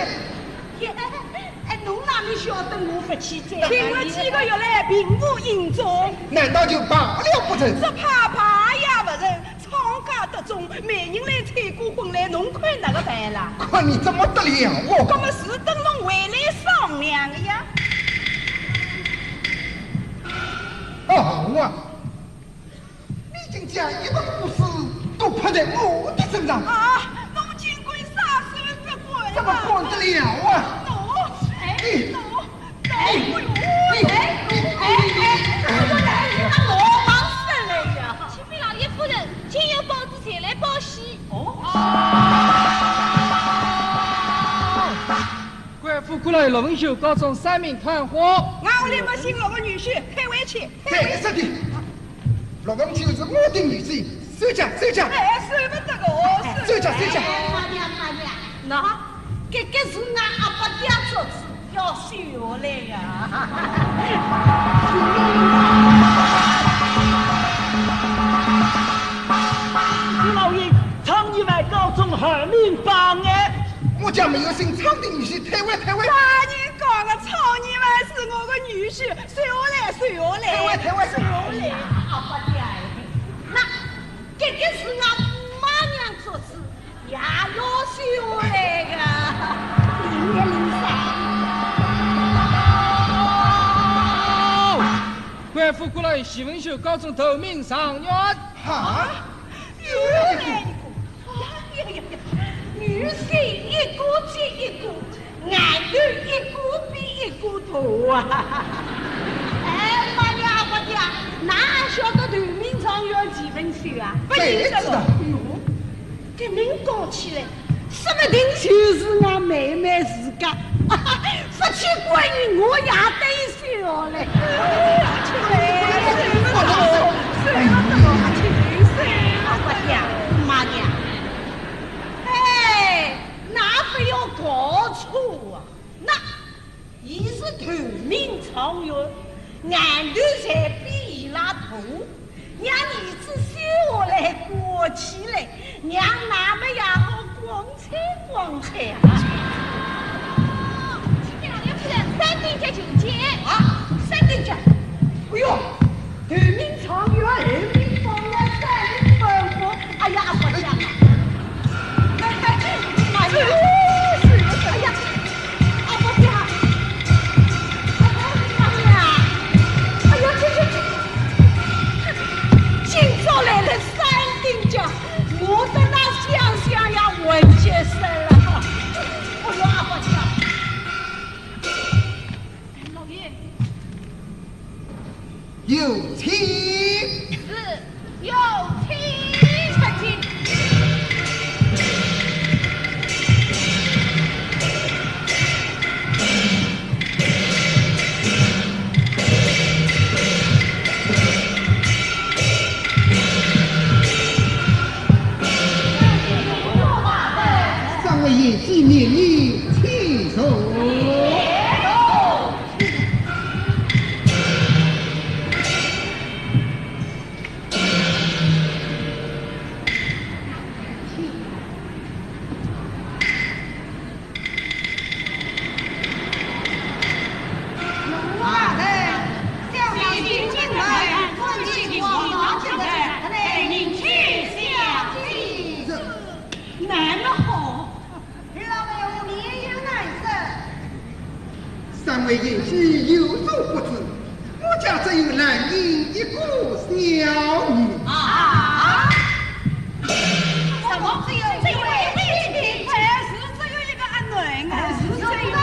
哎，侬哪里晓得我不去追？听了几个月来并无影踪。难道就罢了不成？只怕罢也不成， 昌家得中，媒人来催过婚来，侬看哪个办啦？看你怎么得了我！搿么是等侬回来商量的呀。哦，我，你竟将一个故事都泼在我的身上。啊，侬竟敢撒手不管啊！怎么管得了啊？侬，哎，你，侬，哎，你，你，你，你，过来，陆文秀高中三名探花。俺屋里没姓陆的女婿，退回去，退回去。对，是的。陆文秀是我的女婿，收下，收下。哎，收不得个哦，收下，收下。哎，慢点，慢点。喏，这个是俺阿伯爹做主，要收下来呀。老爷，状元高中二名榜哎。我家没有姓张的女婿，退回，退回。大人讲的状元是我的女婿，收下来，收下来。退回，退回。收下来。阿伯爹，那这个是俺妈娘做主，也要收下来的。明年零三。官府过来，徐文秀高中头名状元。哈？又来一个。呀呀呀呀，女婿一个接一个，俺都一个比一个大啊！哎，妈呀，阿伯爹，哪晓得头名状元徐文秀啊？不认得了。谁知道？哎呦，这能讲起来，说不定就是俺妹妹自家。不去管伊，我也得收下来。阿伯爹，妈呀，哎，那不要搞错啊！那伊是头名状元，俺都侪比伊拉大，让儿子收下来管起来，让俺们也好光彩光彩啊！三等奖就见。啊，三等奖。哎呦，头名状元，二名榜眼，三名文武。哎呀，阿伯爹！哎呀，哎呀，阿伯爹！哎呀，哎呀，这这这，今朝来了三等奖，我在那想想呀，魂结煞了。哎呦，阿伯爹！ 老爷。有请。是，有请。请进。三位贤婿免礼请坐。 难得好。二老爷，我面有难色。三位贤婿有所不知，我家只有兰英一个小女。啊？什么？只有一位？哎，是只有一个阿囡啊，是只有一个。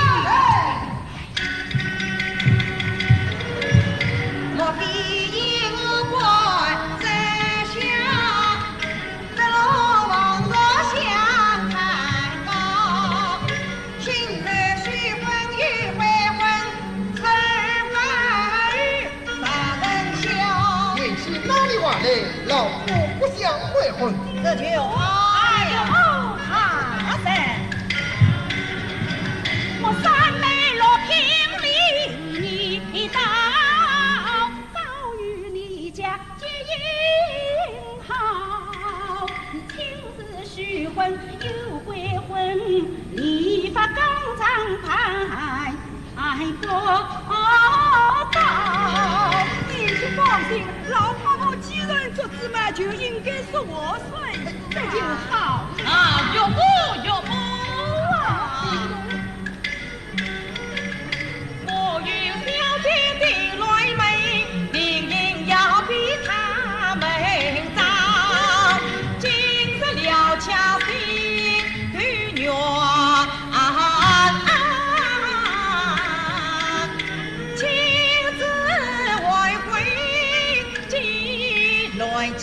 贤婿哪里话来，老夫不想悔婚。这就好。哎呦，好噻。我三妹罗平里，你到，早与你家结姻好，你亲自许婚又悔婚，你发刚刚牌。 哎，不报。贤婿放心，老伯父既然做主嘛，就应该说我算。这就好。啊，岳母，岳母啊！我有小姐的来媒，定要比他们早。今日料恰是 对月啊，亲自为婚期来交。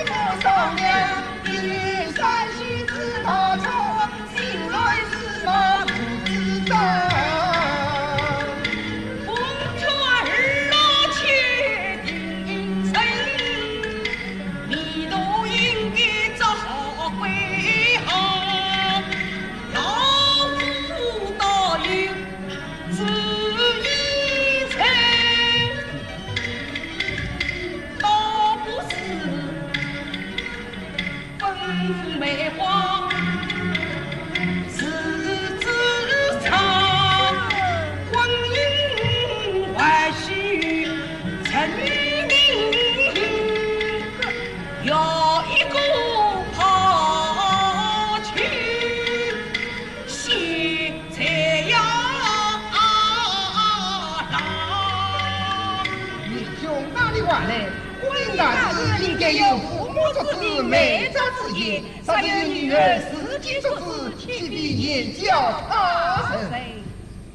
的话呢，婚姻大事应该由父母作主，媒妁之言，若是由女儿自己作主，岂非言教他人？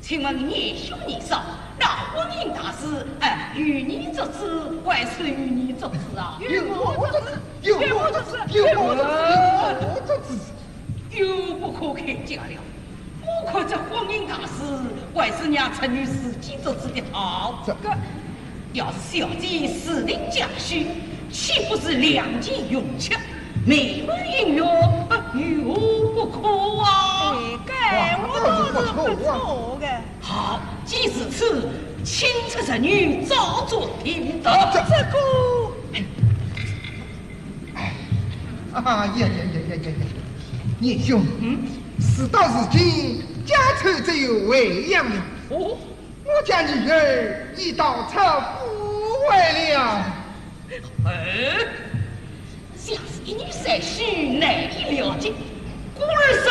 请问年兄年少，那婚姻大事，哎，由你作主，还是由你作主啊？由我作主，由我作主，由我作主，由我作主。 又不可开价了。我看这婚姻大事，还是让侄女自己作主的好。这个，要是小姐自定家婿，岂不是两情永绝，美满姻缘，啊，有何不可啊？哎，搿我倒是勿错个。好，既如此，请出侄女照做定夺。这个，哎，啊呀呀呀呀呀呀！年兄，嗯？事到如今，家丑只有外扬了。哦？我家女儿已逃出府外了。哎，想是一女三婿，难以了结。故而说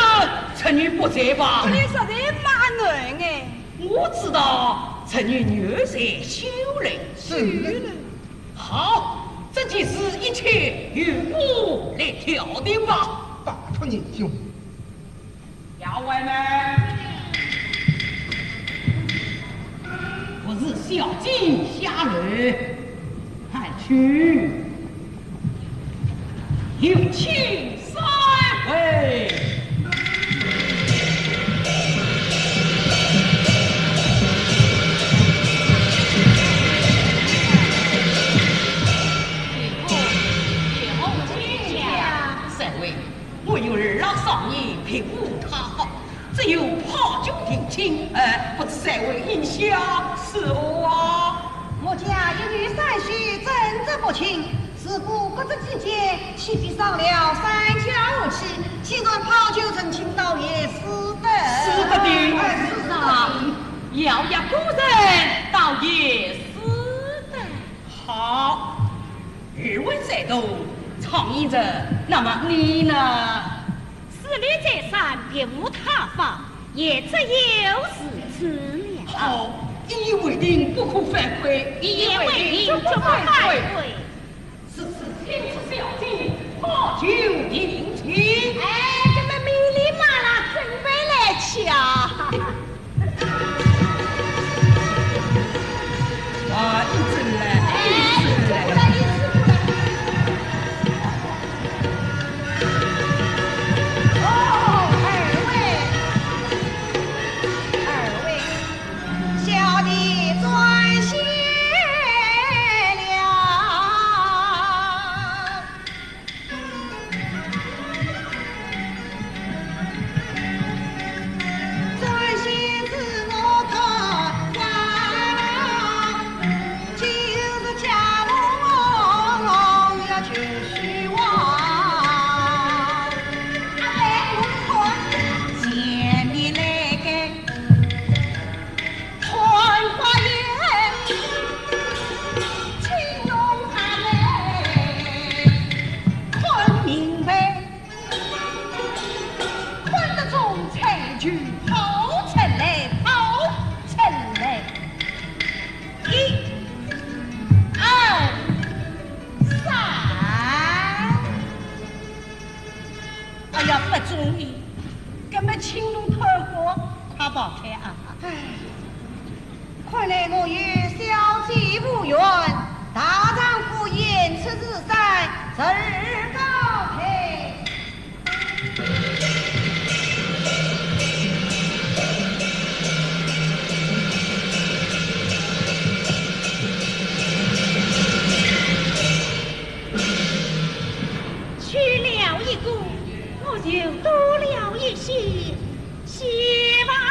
侄女不在吧？这里实在蛮难哎。我知道侄女女儿在修嘞。修嘞？好，这件事一切由我来调停吧。拜托年兄。 丫鬟们，不如小姐下楼，看去，有请三位。三位。 我有二老少爷并无他好，只有炮酒定亲，呃，不知三位意下如何啊？我家一女三婿正值不清，如果不知其间，岂非伤了三家和气？既然炮酒成亲倒也使得。使得的。哎，是啊。摇摇果然倒也使得。 好，二位在东，常言者，那么你呢？势利在山，别无他法，也只有如此了。好，一言为定，不可反悔。一言为定，不可反悔。如此，请出小姐，炮酒定亲。哎，这么米里麻啦，准备来吃啊。 啊，一直来，一直来。哎，一直过来，一直过来。哦，二位，二位，小弟转谢了。 看得中彩就跑出来，跑出来。一、二、三。哎呀，不中意，搿么青龙头火，快跑开啊！唉。 看来我与小姐无缘，大丈夫言出如山，侄儿告退。去了一个，我又多了一些 希望了。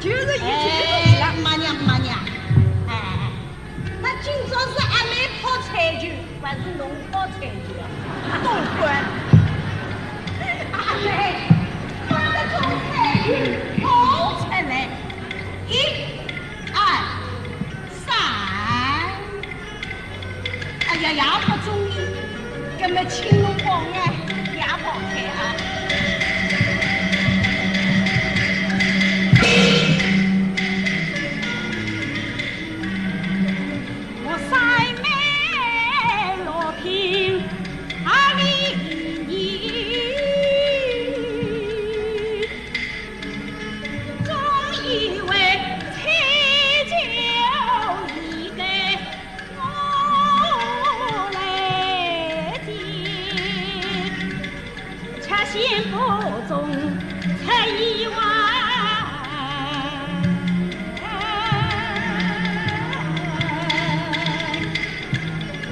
就是一句就过去了。哎，慢点，慢点。哎，哎，哎。那今朝是阿妹泡彩球，还是侬泡彩球啊？都管。阿妹，把这种彩球泡出来。一、二、三。 哎呀，也不中意，搿么请侬帮俺也帮开啊。我三妹罗平，阿里你总以为才叫一个 我来接，却心不中才意外。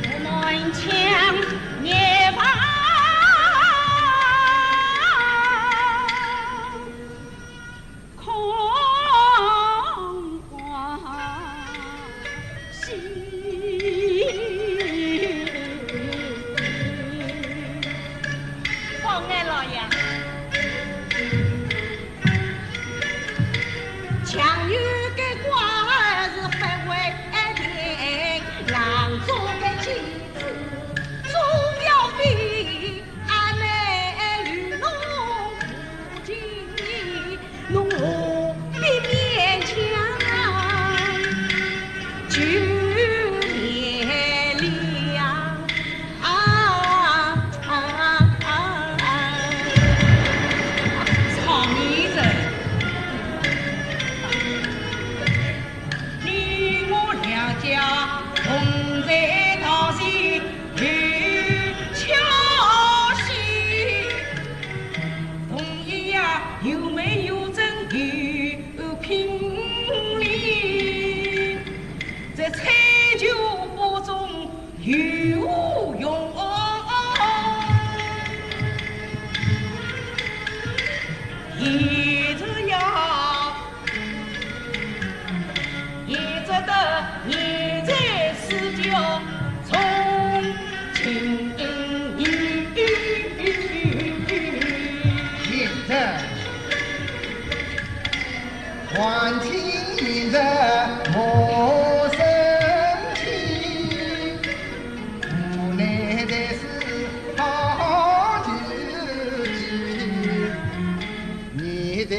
我满腔热望。 空欢喜。方安老爷，强有个官是不为定，郎中的妻子总要比俺们与侬无情。 侬何必勉强？就原谅啊，啊，啊，啊。场面人，你我两家同在道前有交心。 同一样有没有真有品哩？在彩球不中有无用？现在呀， 也值得你在思教从今。现在，还清现在莫生气，无奈的是好时机。 你的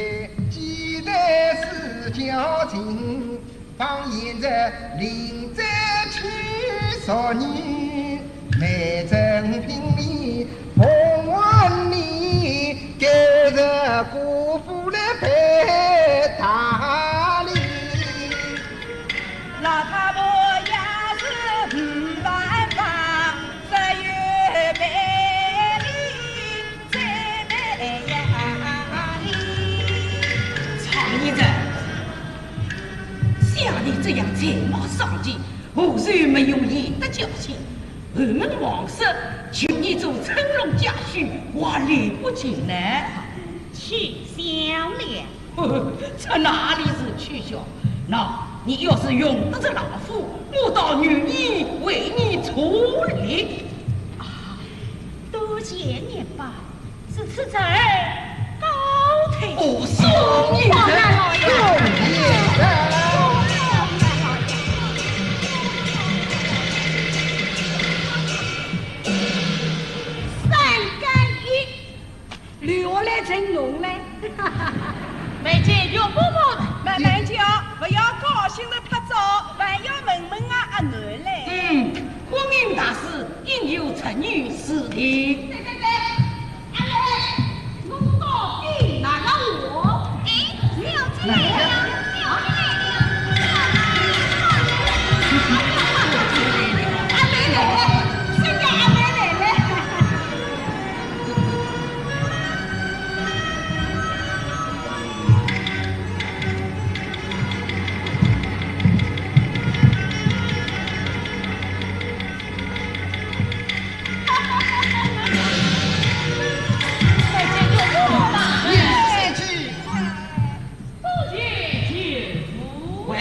期待是交情，放眼在临在去少年，没真品味，不问你，给这辜负了陪大礼。老太婆也是没办法，只有陪礼。 场面人，像你这样才貌双全，何尝没有贤德教训？后门王室就你做乘龙驾婿，还来不及呢。取笑了。这哪里是取笑？那你要是用得着老夫，我倒愿意为你出力。啊，多谢年伯。 如此侄儿告退。哦，送你人，方安老爷。送你人。三干一，留下来成龙嘞。慢慢叫，不要高兴得太早，还要问问啊，阿囡嘞。嗯，婚姻大事， 应有侄女事定。对对对，阿妹，侬到底哪个话？哎，小姐来了，小姐来了，小姐来了。阿妹来了，人家阿妹来了。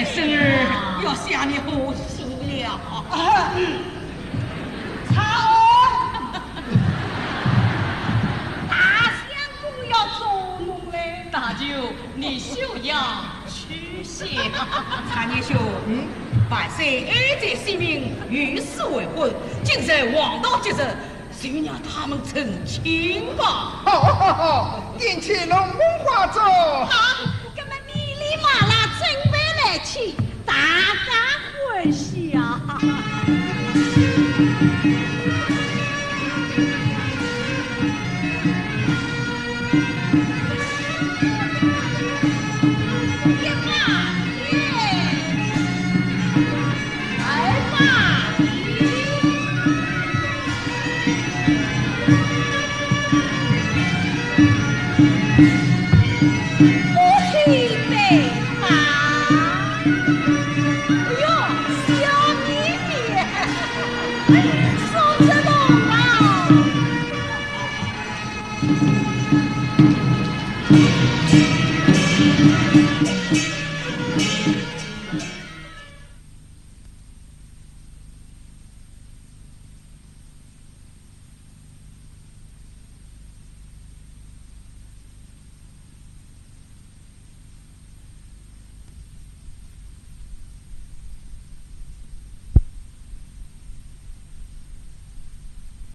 孙儿要向你贺喜了。啊，操！大相公要捉弄嘞。大舅，你休要取笑。常年兄，嗯，万岁爱在先命，有事未婚，今日黄道吉日，就让他们成亲吧。好，好，好，点起龙凤花烛。好，那么你立马啦，准备来去，大家欢喜啊。